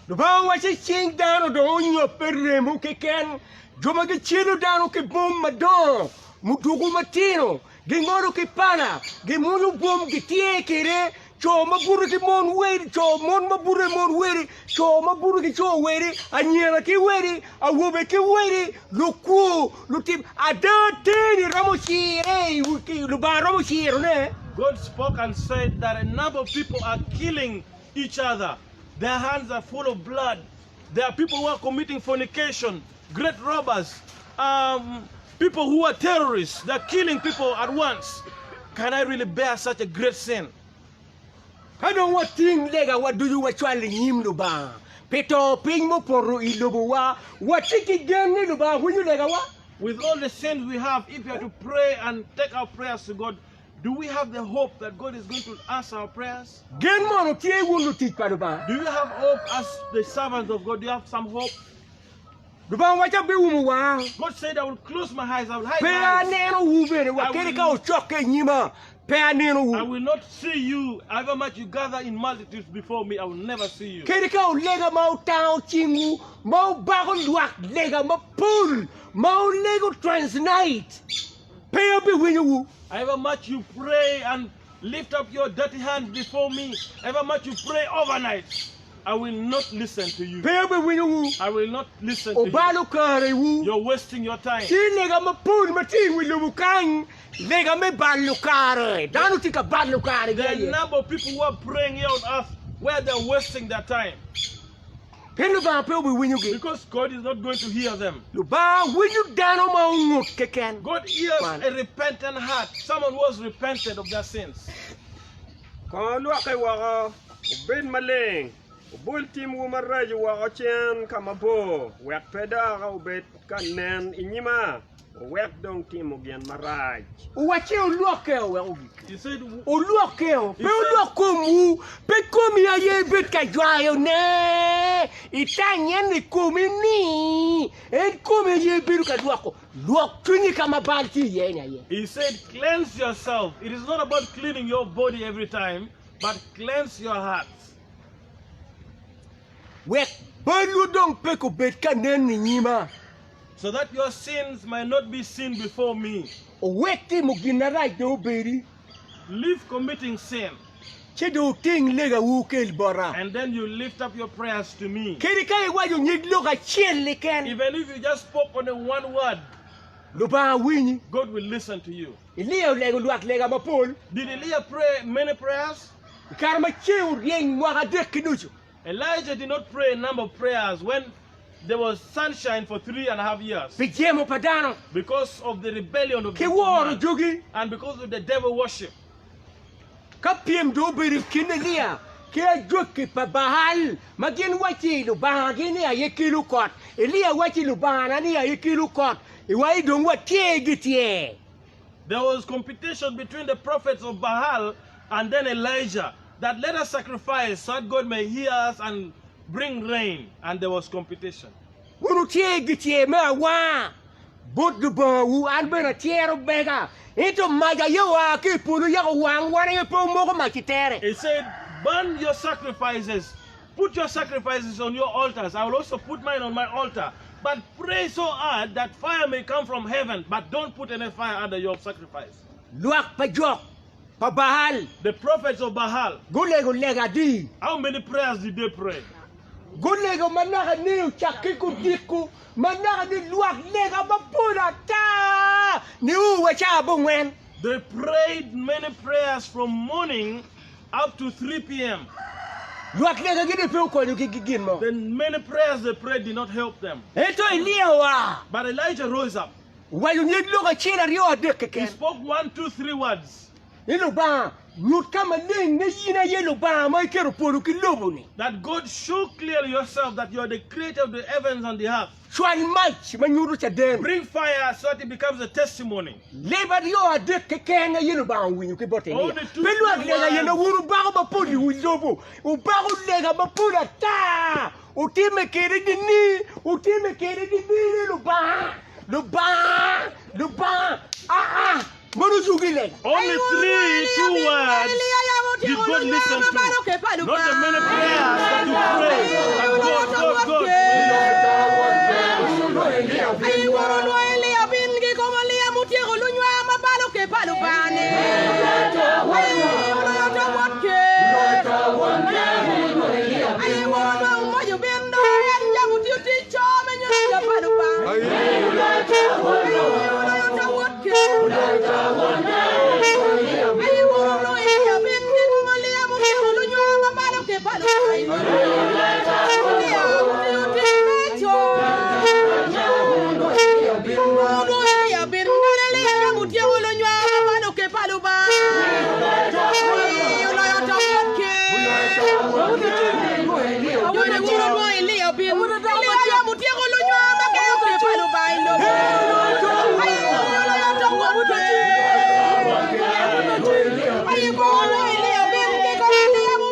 Lubanga owacci cing dano dong onyobbe remo keken, jo ma gicelo dano ki bom madongo, muduku matino, gingolo ki pala, gimwonyo bom gitye kwede, co ma buto ki mon weri, co mon ma buto ki mon weri, co ma buto ki co weri, anyira ki weri, awobe ki weri, lukwo, lutim. Ada teni romo cire, Lubanga romo cirone. God spoke and said that a number of people are killing each other. Their hands are full of blood. There are people who are committing fornication, great robbers, people who are terrorists, they are killing people at once. Can I really bear such a great sin? Ka dong wating legawa ducu wacwalo i nyim Lubanga pi to piny mupoto i lobowa, watye ki gen ni Lubanga winyo legawa. With all the sins we have, if we are to pray and take our prayers to God, do we have the hope that God is going to answer our prayers? Gen mono tye wun lutic pa Lubanga? Do you have hope as the servants of God? Do you have some hope? Lubanga wacca abiumo wanga. God said, I will close my eyes, I will hide Pe my eyes. anenowu bene wa I kadi will- ka wucokke i nyima, pe anenowu. I will not see you. However much you gather in multitudes before me, I will never see you. Kadi ka wulega ma wutango cingwu, ma wubako lwak lega mapol, ma wulego transnight, pe abiwinyowu. However much you pray and lift up your dirty hands before me, however much you pray overnight, I will not listen to you. Pe abiwinyowu. I will not listen to you. Wubalo karewu. You're wasting your time. Tye lega mapol ma tye i wi lobo kany, lega me balo kare. Dano tye ka balo karegi There are a aye. number of people who are praying here on earth where they're wasting their time. Pien Lubanga pe obiwinyogi. Because God is not going to hear them. Lubanga winyo dano ma ongut keken. God hears a repentant heart, someone who has repented of their sins. Kong wulwokke woko, wubed maleng, wubol timwu maraco woko cen ka mabor, wek pe dok wubed ka nen i nyima, wuwek dong timo gin marac. Owacce wulwokkeo wek ogik. Wulwokkeo, pe wulwok komwu, pe komi aye ibed ka jwayone, itanye ni komi ni en komi aye ibedo ka lwoko. Lwok cwinyi ka ma bal tye iye-ni aye. He said, Cleanse yourself. It is not about cleaning your body every time, but cleanse your heart. Wek balwu dong pe kubed ka nen i nyima. So that your sins might not be seen before me. Wuwek timo gin marac dong obedi. Leave committing sin. Ci dong wuting legawu wukel bota. And then you lift up your prayers to me. Kadi ka iwaco nyig lok acel keken. Even if you just spoke only one word. Lubanga winyi. God will listen to you. Elia olego lwak lega mapol. Did Elia pray many prayers? I kare ma ceng oryeny mwaka adek ki nucu. Elijah did not pray a number of prayers when there was sunshine for 3.5 years. Pi jemo pa dano. Because of the rebellion of Ki woro jogi. And because of the devil worship. Ka pyem dong obedo i kin Elia ki ajwaki pa Baal ma gin wacci lubangagi-ni aye kelo kot, Elia wacci Lubangana-ni aye kelo kot, iwaci dong watyer gityer. There was competition between the prophets of Baal and then Elijah that let us sacrifice so that God may hear us and bring rain, and there was competition. Wun wutyer gityer me awanga bot Lubangawu, an bene atyero mega, ento mac aye oa ki i polo yako owang wan aye pe wumoko mac i tere. He said, Burn your sacrifices, put your sacrifices on your altars, I will also put mine on my altar, but pray so hard that fire may come from heaven, but don't put any fire under your sacrifice. Lwak pa jok pa Baal. The prophets of Baal. Gulego lega adi? How many prayers did they pray? Gulego ma naka ni ocakke ki odiko, ma naka ni lwak lega mapol ata nio wa cawa abongwen. They prayed many prayers from morning up to 3 PM. Lwak legagi ni pe okonyogi ki gin mo. The many prayers they prayed did not help them. Ento Elia oa. But Elijah rose up. Owaco nyig lok acel, aryo, adek He keken. spoke one, two, three words. Ni Lubanga, nyut ka maleng ni in aye Lubanga ma iketo polo ki lobo-ni. That God show clearly yourself that you are the creator of the heavens and the earth. Cwal mac ma nyuto caden. Bring fire so that it becomes a testimony. Leb aryo adek keken aye Lubanga owinyo ki bot Elia. Only two, Pe lwak three lega aye words. wun wubako mapol i wi lobo, wubako lega mapol ata, wutimme kwede nini, wutimme kwede nini ni Lubanga, Lubanga, Lubanga, aa, mono ojuki lega. Only three, two words did God listen to. Not the many prayers that you pray. That God, God, God.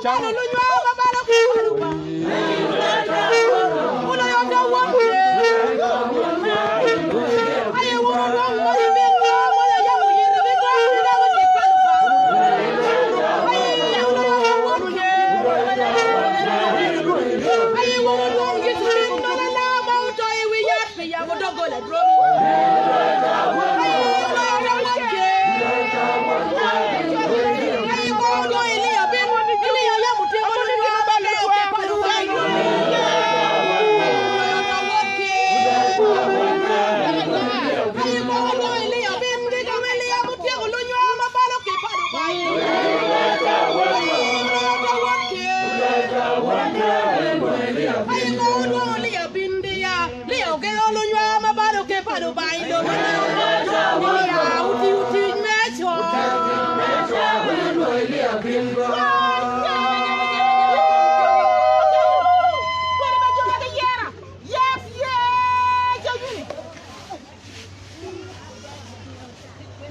Obalo lunywa ma balo ki pa Lubanga. Oloyo to won tye. Aye wun wudwong moyo min nyo moyo yam oyito ki gok ki dako tic pa Lubanga. Aye oloyo to won tye. Aye wun wudwong Yecu min ma lalaa ma oto i wi yat pi yabo doggola dromi. Aye oloyo to won tye.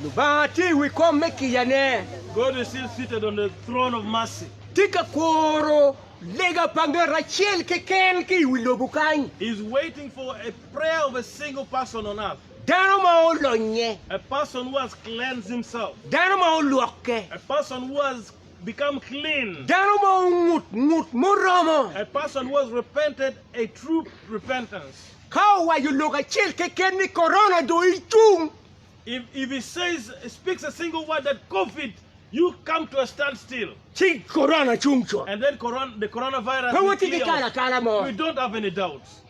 Lubanga tye i wi kom me kicane. God is still seated on the throne of mercy. Tye ka kuro lega pa ngat acel keken ki i wi lobo kany. He's waiting for a prayer of a single person on earth. Dano ma olonye. A person who has cleansed himself. Dano ma olwokke. A person who has become clean. Dano ma ongut ngut muromo. A person who has repented a true repentance. Ka owaco lok acel keken ni Korona dong icung. If, if he says, speaks a single word that COVID, you come to a standstill. Ci Korona cung cut. And then coron, the coronavirus Pe will watye ki clear kala off. akala mo. We don't have any doubts.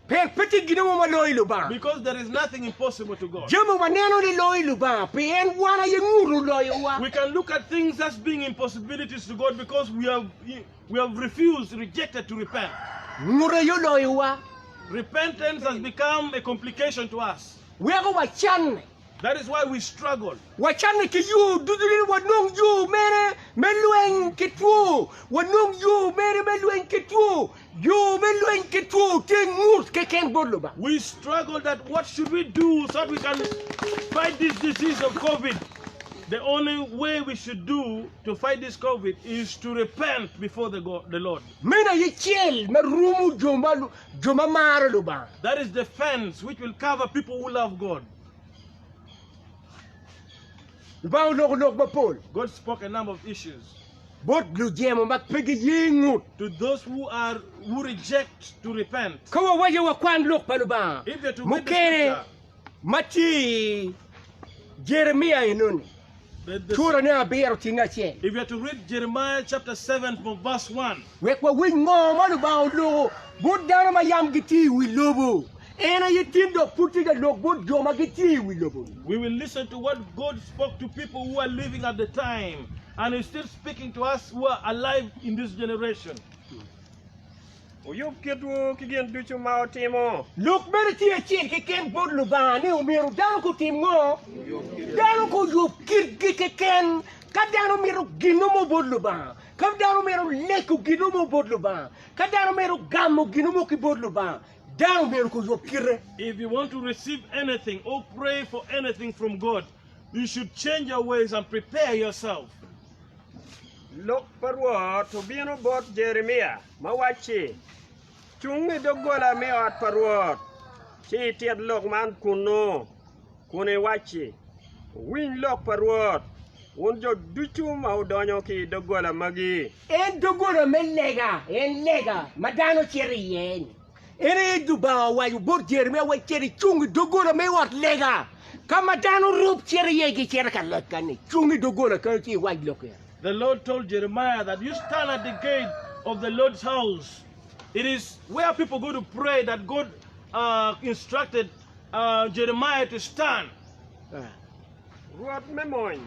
Pien pe tye gin mo ma loyo Lubanga. Because there is nothing impossible to God. Jami waneno ni loyo Lubanga pien wan aye ngut oloyowa. We can look at things as being impossibilities to God because we have, we have refused, rejected to repent. Ngut aye oloyowa. Repentance has become a complication to us. Weko wacanne. That is why we struggle. Wacanne ki yo ducu ni wanong yo mere me lweny ki two. Wanong yo mere me lweny ki two. Yo me lweny ki two tye ngut keken bot Lubanga. We struggle that what should we do so that we can fight this disease of COVID. The only way we should do to fight this COVID is to repent before the, God, the Lord. Meno aye cel ma rumo jo ma, jo ma maro Lubanga. That is the fence which will cover people who love God. Lubanga oloko lok mapol. God spoke a number of issues. Bot lujemo ma pe giye ngut. To those who are who reject to repent. Ka wawaco wakwan lok pa Lubanga If you're to read the mukene scripture, ma tye i Jeremia enoni, the, the, curane abiro tyeng acel. if you're to read Jeremiah chapter 7 from verse 1, Wek wawiny ngo ma Lubanga oloko bot dano ma yam gitye i wi lobo. En aye tin dok pud tye ka lok bot jo ma gitye i wi lobo-ni. we will listen to what God spoke to people who are living at the time, and He's still speaking to us who are alive in this generation. Wuyub kitwu ki gin ducu ma wutimo. Lok meno tye acel keken bot Lubanga ni omyero dano gutim ngo? Dano guyub kitgi keken. Ka dano mito gino mo bot Lubanga, ka dano mito lego gino mo bot Lubanga, ka dano mito gamo gino mo ki bot Lubanga, dano myero guyub kite. If you want to receive anything or pray for anything from God, you should change your ways and prepare yourself. Lok pa Rwot obino bot Jeremia ma wacci, Cung i doggola me ot pa Rwot, ci itit lok man kunnu, kun iwacci, 'Wuwiny lok pa Rwot, wun jo ducu ma wudonyo ki i doggola magi. En doggola me lega, en lega ma dano cito iye-ni. En aye Lubanga owaco bot Jeremia wek cit icung i doggola me ot lega, ka ma dano rub cito iye gicito ka lega-ni. Cung i doggola kenyo ci iwac lok eno. The Lord told Jeremiah that you stand at the gate of the Lord's house. It is where people go to pray that God uh, instructed uh, Jeremiah to stand. Rwot me mony,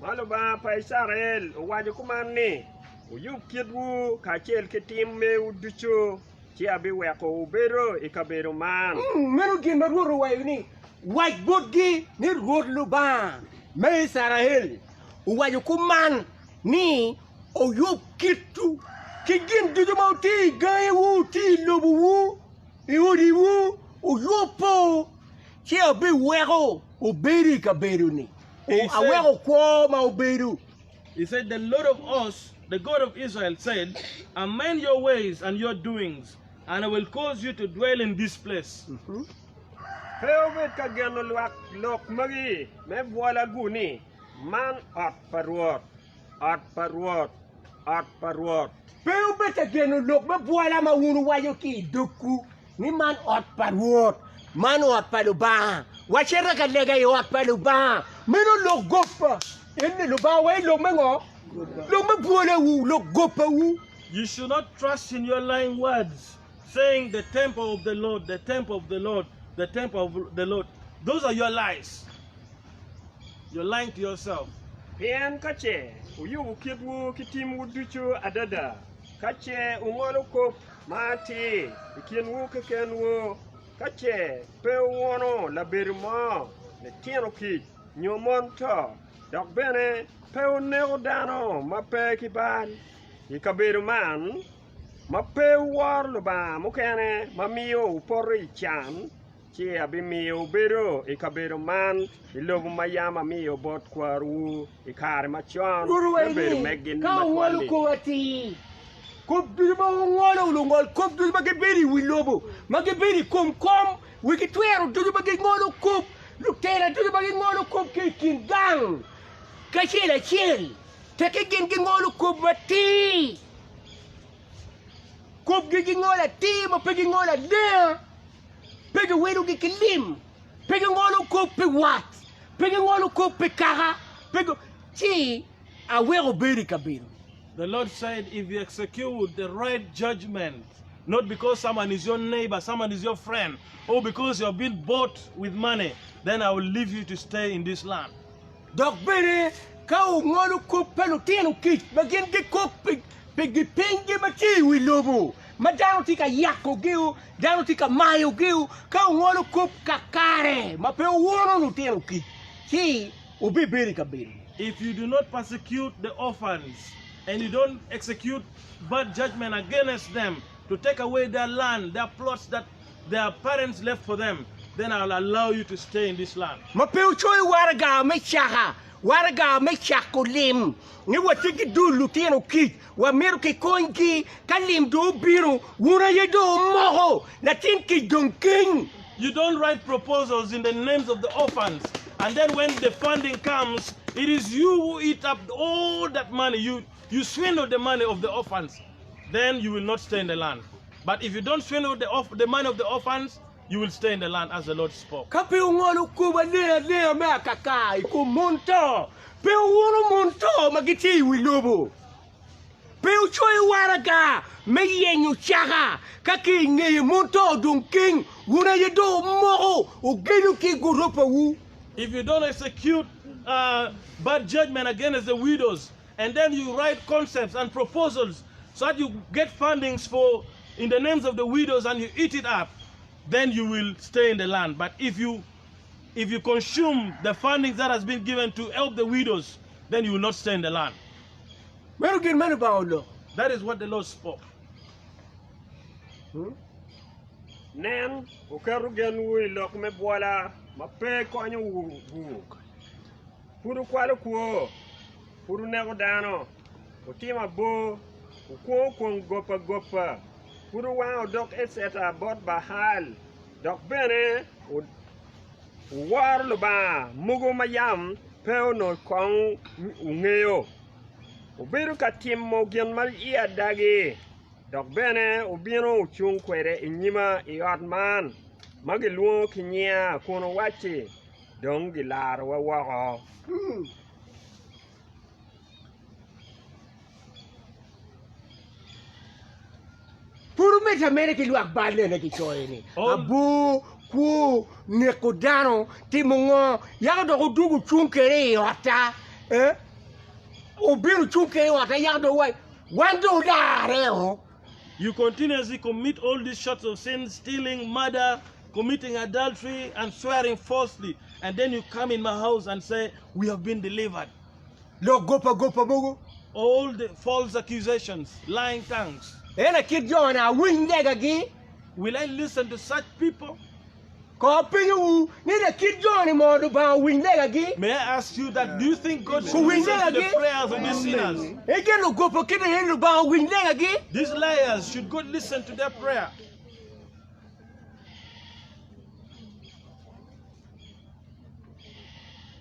ma Lubanga pa Icrael owaco kuman ni, Wuyub kitwu kacel ki tim mewu ducu, ci abiweko wubedo i kabedo man. Meno gin ma Rwot owaco ni, Wac botgi ni Rwot Lubanga me Icrael owaco kuman ni, Wuyub kitwu ki gin ducu ma wutye i gangiwu, wutye i lobowu, i odiwu, wuyubbo, ci abiweko wubedo i kabedo-ni, aweko kwo ma wubedo. He said, The Lord of hosts, the God of Israel, said, Amend your ways and your doings, and I will cause you to dwell in this place. Pe wubed ka geno lwak lok magi me bwola-gu ni, 'Man ot pa Rwot, ot pa Rwot, ot pa Rwot. Pe wubed ka geno lok me bwola ma wun wuwaco ki i dogwu ni, 'Man ot pa Rwot, man ot pa Lubanga. Wacito ka lega i ot pa Lubanga. Meno lok goba. Eni Lubanga waco lok me ngo? Lok me bwolawu, lok gobawu. You should not trust in your lying words, saying, The temple of the Lord, the temple of the Lord, the temple of the Lord. Those are your lies. You're lying to yourself. Pien ka ce wuyubo kitwu ki timwu ducu adada, ka ce wungolo kop ma atir i kinwu kekenwu, ka ce pe wuwono labedo mo, litino kic, nyo mon to, dok bene pe wuneko dano ma pe ki bal i kabedo man, ma pe wuworo lubanga mukene ma miyo wupoto i can, ci abimiyo wubedo i kabedo man i lobo ma yam amiyo bot kwarowu i kare macon Rwot me bedo waco ni, megi Ka wungolo matwal-li. kor atir, kop ducu ma wungolo, lungol kop ducu ma gibedo i wi lobo, ma gibedo i kom kom, wegi twero ducu ma gingolo kop, lutela ducu ma gingolo kop ki i kin gang kacel acel, tekke gin gingolo kop matir, kopgi gingolo atir ma pe gingolo alenga. Pe giwilogi ki lim, pe gingolo kop pi wat, pe gingolo kop pi kaka, pe ci aweko bedo i kabedo. The Lord said, If you execute the right judgment, not because someone is your neighbor, someone is your friend, or because you have been bought with money, then I will leave you to stay in this land. Dok bene ka wungolo kop pa lutino kic ma gin gikok pi gipinygi ma tye i wi lobo, ma dano tye ka yakogi, dano tye ka mayogi, ka wungolo kop kakare ma pe wuwono lutino kic, ci wubibedo i kabedo. If you do not persecute the orphans, and you don't execute bad judgment against them to take away their land, their plots that their parents left for them, then I will allow you to stay in this land. Ma pe wucoyo waraga me caka, waraga me cako lim, ni watye ki dul lutino kic, wamito kikonygi, ka lim dong obino, wun aye dong wumoko, latin kic dong keny. You don't write proposals in the names of the orphans, and then when the funding comes, it is you who eat up all that money. You, you swindle the money of the orphans, then you will not stay in the land. But if you don't swindle the, off, the money of the orphans, you will stay in the land as the Lord spoke. Ka pe wungolo kop aleng alenga me akaka i kom mon to, pe wuuno mon to ma gitye i wi lobo, pe wucoyo waraga me yenyo caka, ka ki i ngeye mon to odong keny, wun aye dong wumoko wugedo ki i guropawu. If you don't execute uh, bad judgment against the widows, and then you write concepts and proposals so that you get fundings for in the names of the widows and you eat it up, then you will stay in the land. But if you if you consume the fundings that has been given to help the widows, then you will not stay in the land. Meno gin ma Lubanga oloko. That is what the Lord spoke. Nen, wuketo genwu i lok me bwola ma pe konyowu-gu. Pud wukwalo kwo, pud wuneko dano, wutimo abor, wukwongo kwong gopagopa, pud wuwango odok eceta bot Baal, dok bene wuworo lubanga mogo ma yam pe onongo kong wungeyo. Wubedo ka timo gin ma iya dagi, dok bene wubino wucung kwede i nyima i ot man ma gilwongo ki nyinga kun wuwacci, 'Dong gilarowa woko. Pud omedde ameda ki lwak bal nene kicoyo ni abor, kwo, neko dano, timo ngo, yako dok odwogo ocung kwede i otta, eh, obino ocung kwede i otta yako dong waci wan dong olarre o. You continuously commit all these sorts of sins, stealing, murder, committing adultery, and swearing falsely. And then you come in my house and say, We have been delivered. Lok gopa gopa mogo. All the false accusations, lying tongues. Ento kit jo-ni awiny legagi. Will I listen to such people? Kong apenyowu ni lakit jo-ni mono Lubanga owiny legagi? May I ask you that do you think God should Owiny listen to the legagi? prayers of these sinners? Ento lugopo kit aye ni Lubanga owiny legagi? These liars, should God listen to their prayer?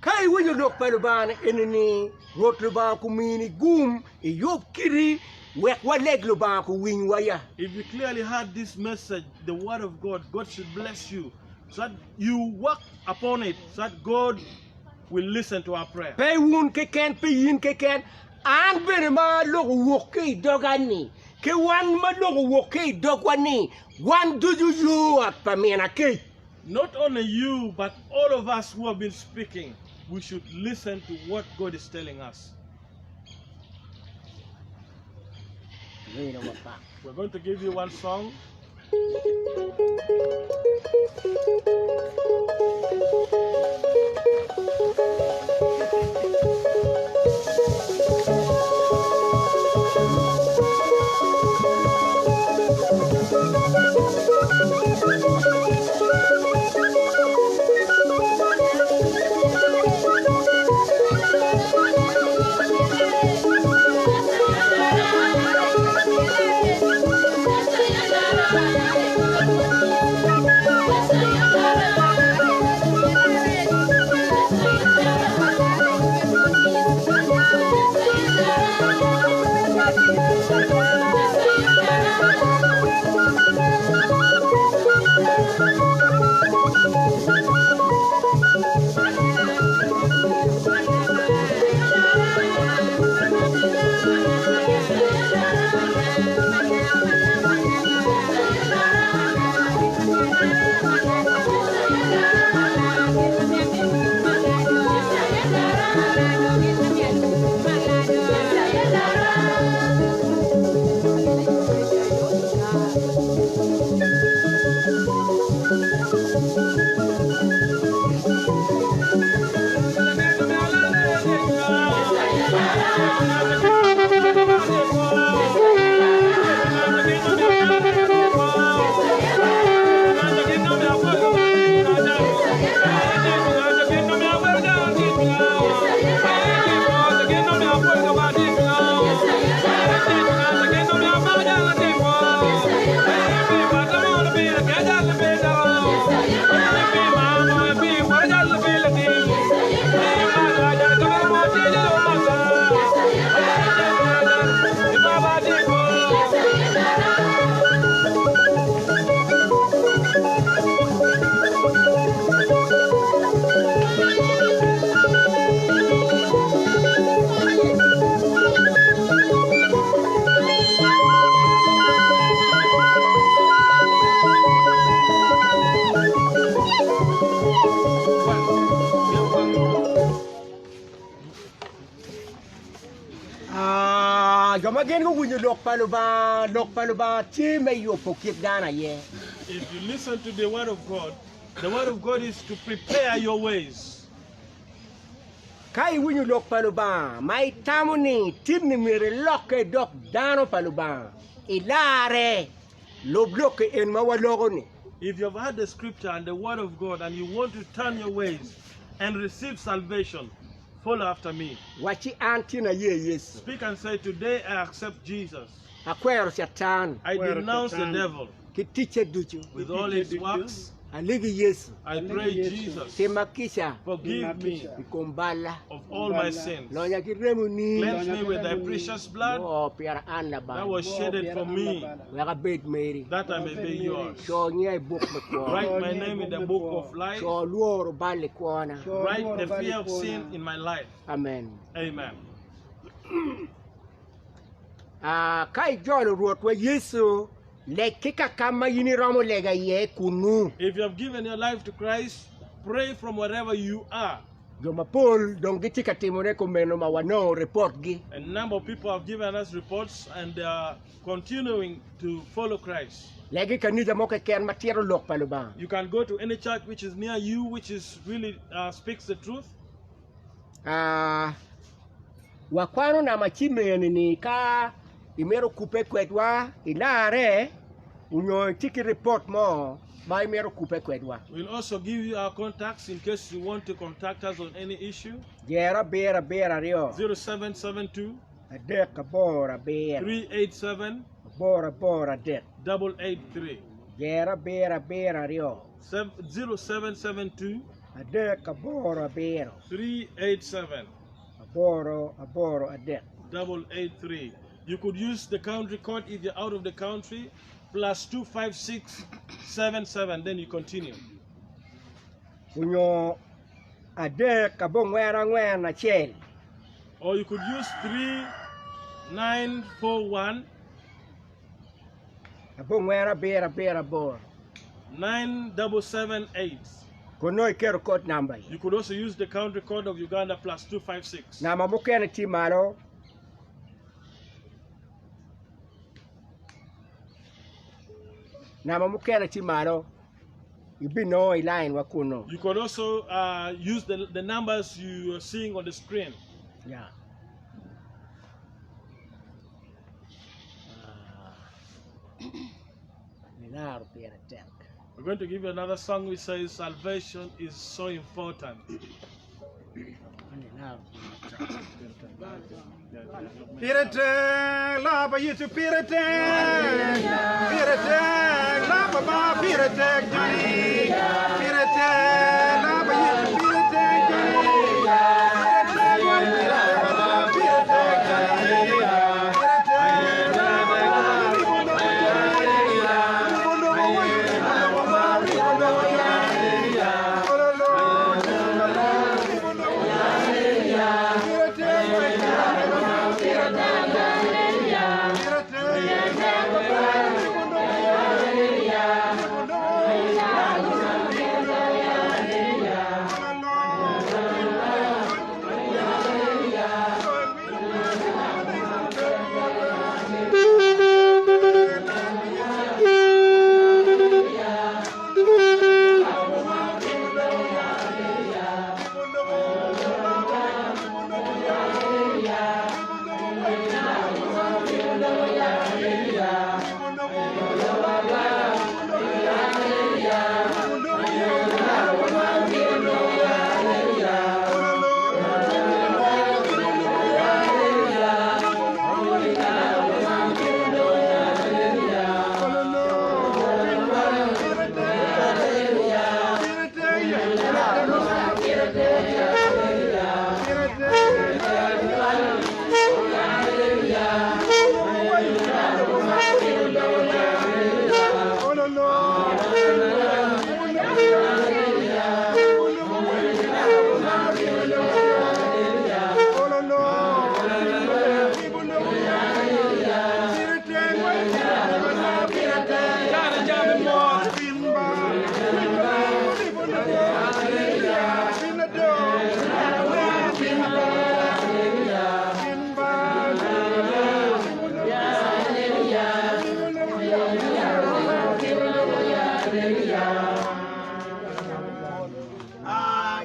Ka iwinyo lok pa Lubanga eni ni, Rwot Lubanga kumini gum, iyub kiti wek waleg Lubanga kuwinywa ya. If you clearly heard this message, the word of God, God should bless you so that you work upon it so that God will listen to our prayer. Pe wun keken, pe in keken, an bene ma lok owok ki i doga-ni, ki wan ma lok owok ki i dogwa-ni, wan ducu yo ot pa min akec. Not only you but all of us who have been speaking we should listen to what God is telling us. We're going to give you one song. Ah, jo ma gin guwinyo lok pa Lubanga, lok pa Lubanga tye me yubo kit dano aye. If you listen to the word of God, the word of God is to prepare your ways. Ka iwinyo lok pa Lubanga ma itamo ni tinni myero ilokke idok dano pa Lubanga, ilarre, lub lokke en ma waloko-ni. If you have heard the scripture and the word of God and you want to turn your ways and receive salvation, follow after me. Wacci, An tin aye Yecu. Speak and say, Today I accept Jesus. Akwero Catan. I denounce the devil. Ki ticce ducu. With all his works. Alegi Yecu. I pray Jesus. Tima kica. Forgive me. I kom balla. Of all my sins. Lonya ki remoni. Cleanse me with thy precious blood. Moo pira an labal. That was shedded for me. Wek abed meri. That I may be yours. Co nyinga i buk me kwo. Write my name in the book of life. Co lworo bal i kwona. Write the fear of sin in my life. Amen. Amen. Ah, ka ijolo Rwotwa Yecu, leg ki ka ka ma in iromo lega iye kunnu. If you have given your life to Christ, pray from wherever you are. Jo mapol dong gitye ka timone kumeno ma wanongo ripotgi. A number of people have given us reports and they are continuing to follow Christ. Leg i kanisa mo keken ma tito lok pa Lubanga. You can go to any church which is near you, which is really uh, speaks the truth. Ah, wakwano nama cimeni ni ka imito kubbe kwedwa ilarre onyo itye ki ripot mo. ma imito kubbe kwedwa. We'll also give you our contacts in case you want to contact us on any issue. Jero abiro abiro aryo. 0772 Adek aboro abiro. 387 Aboro aboro adek. 883. Jero abiro abiro aryo. 0772 Adek aboro abiro. 387 Aboro aboro adek. 883. You could use the country code if you're out of the country, plus 256 77, then you continue. Onyo adek abongwen angwen acel. Or you could use 3941 Abongwen abiro abiro aboro. 9778. Kun nongo iketo code number iye. You could also use the country code of Uganda plus 256. Namba mukene tye malo. Namba mukene tye malo. Ibinongo i line wa kunnu. You could also use the numbers you are seeing on the screen. Yeah. Nilaro pire tek. We're going to give you another song which says salvation is so important. Nilaro pire tek. Pire tek, la pa Yecu pire tek, pire tek, la pa ba pire tek Johnny, pire tek, la pa Yecu pire tek Johnny, pire tek, pire tek, pire tek Johnny, pire tek, la pa ba, ribo lobo Johnny, ribo lobo wa, ribo lobo ba, ribo lobo Johnny, ololo, ribo lobo Johnny, pire tek, pire tek, pire tek, ribo lobo Johnny, ribo lobo,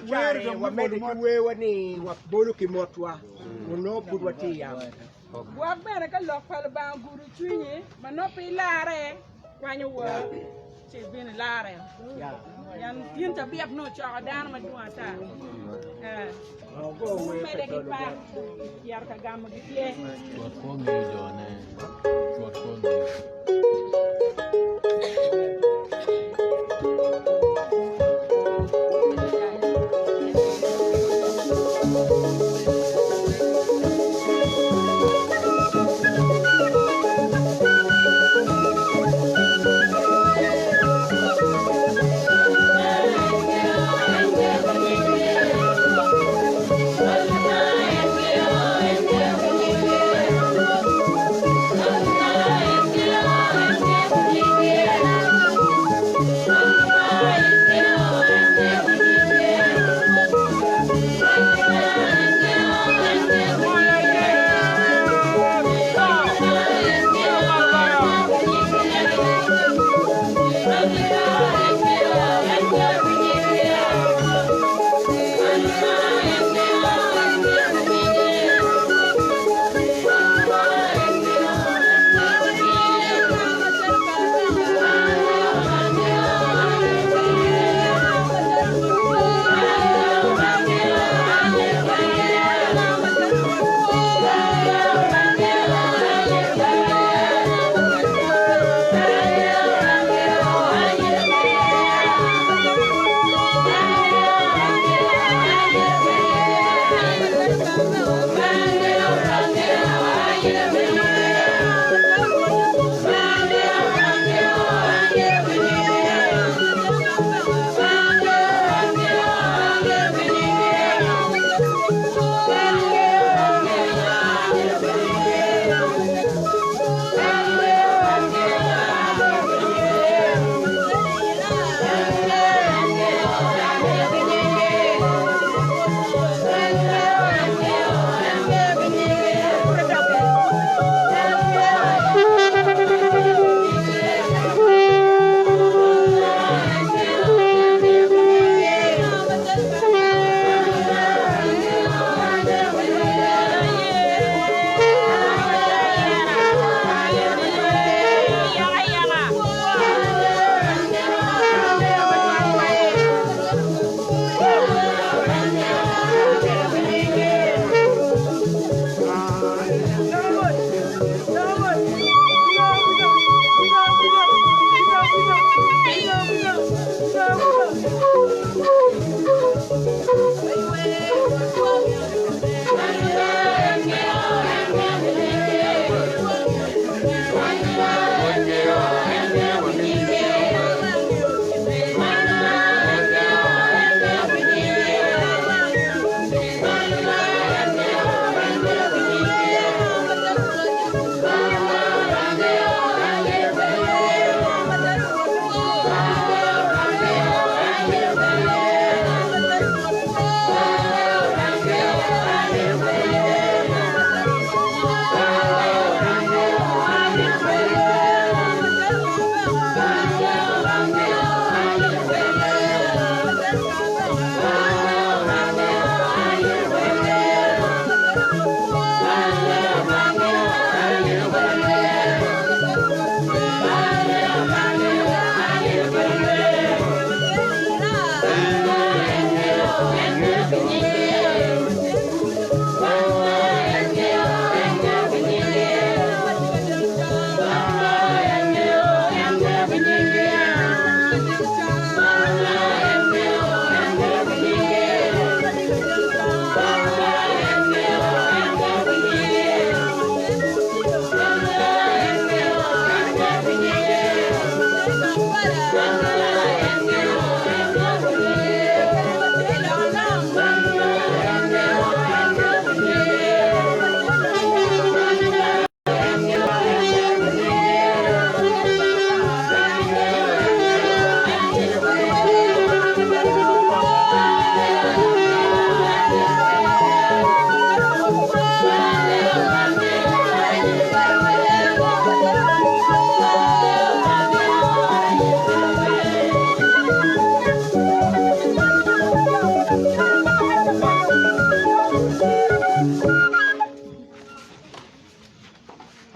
Cari wamedde ki wewa ni wabolo ki motwa onongo pud watye i yamo. Gwok bene ka lok pa Lubanga ogudo cwinyi, ma nongo pe ilarre, kwanyo wor ci ibino ilarre. Pien tin cabit nongo ocoko dano madwong ata. Eh, Wumedde ki pak, cito ka gamo gityer. Rwot kwo ngeyo jone. Rwot kwo ngeyo. Thank you.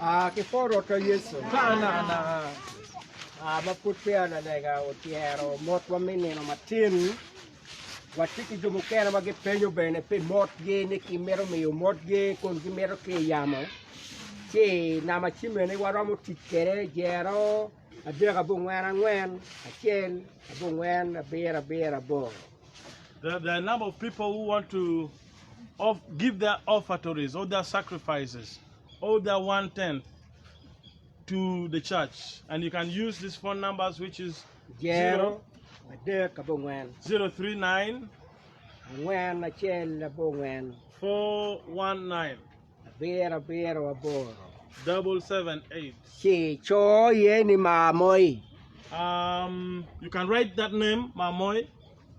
Ah, ki pwo Rwotwa Yecu. Ah, ma pud peya lalega otyero motwa me nino matin, watye ki jo mukene ma gipenyo bene pi motgi ni gimito miyo motgi kun gimito ki i yamo. Ci namba cimene waromo tic kwede jero adek abongwen angwen acel abongwen abiro abiro aboro. There, there are a number of people who want to off, give their offertories or their sacrifices or their one tenth to the church. And you can use these phone numbers, which is Jero adek abongwen 039 angwen acel abongwen 419 abiro abiro aboro. 778. Ci co iye ni Mamoy. You can write that name, Mamoy.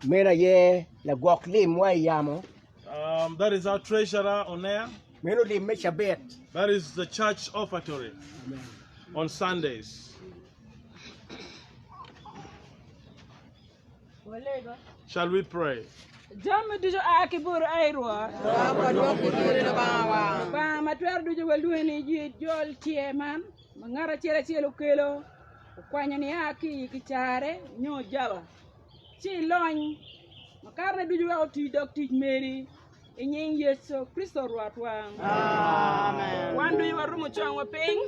Meno aye lagwok limwa i yamo. That is our treasurer on air. Meno lim me cabit. That is the church offertory on Sundays. Shall we pray? Jami ducu a ki boti, ai Rwot. Dok wadwok gityer i Lubangawa. Lubanga ma twero ducu walwongi ni ijol tyer man ma ngat acel acel okelo, okwanyo nia ki i kicare nyo jaba, ci ilony makatone ducu wek oti dog tic meri, i nying Yecu Kricito Rwotwa. Amen. Wan ducu warumo congwa piny.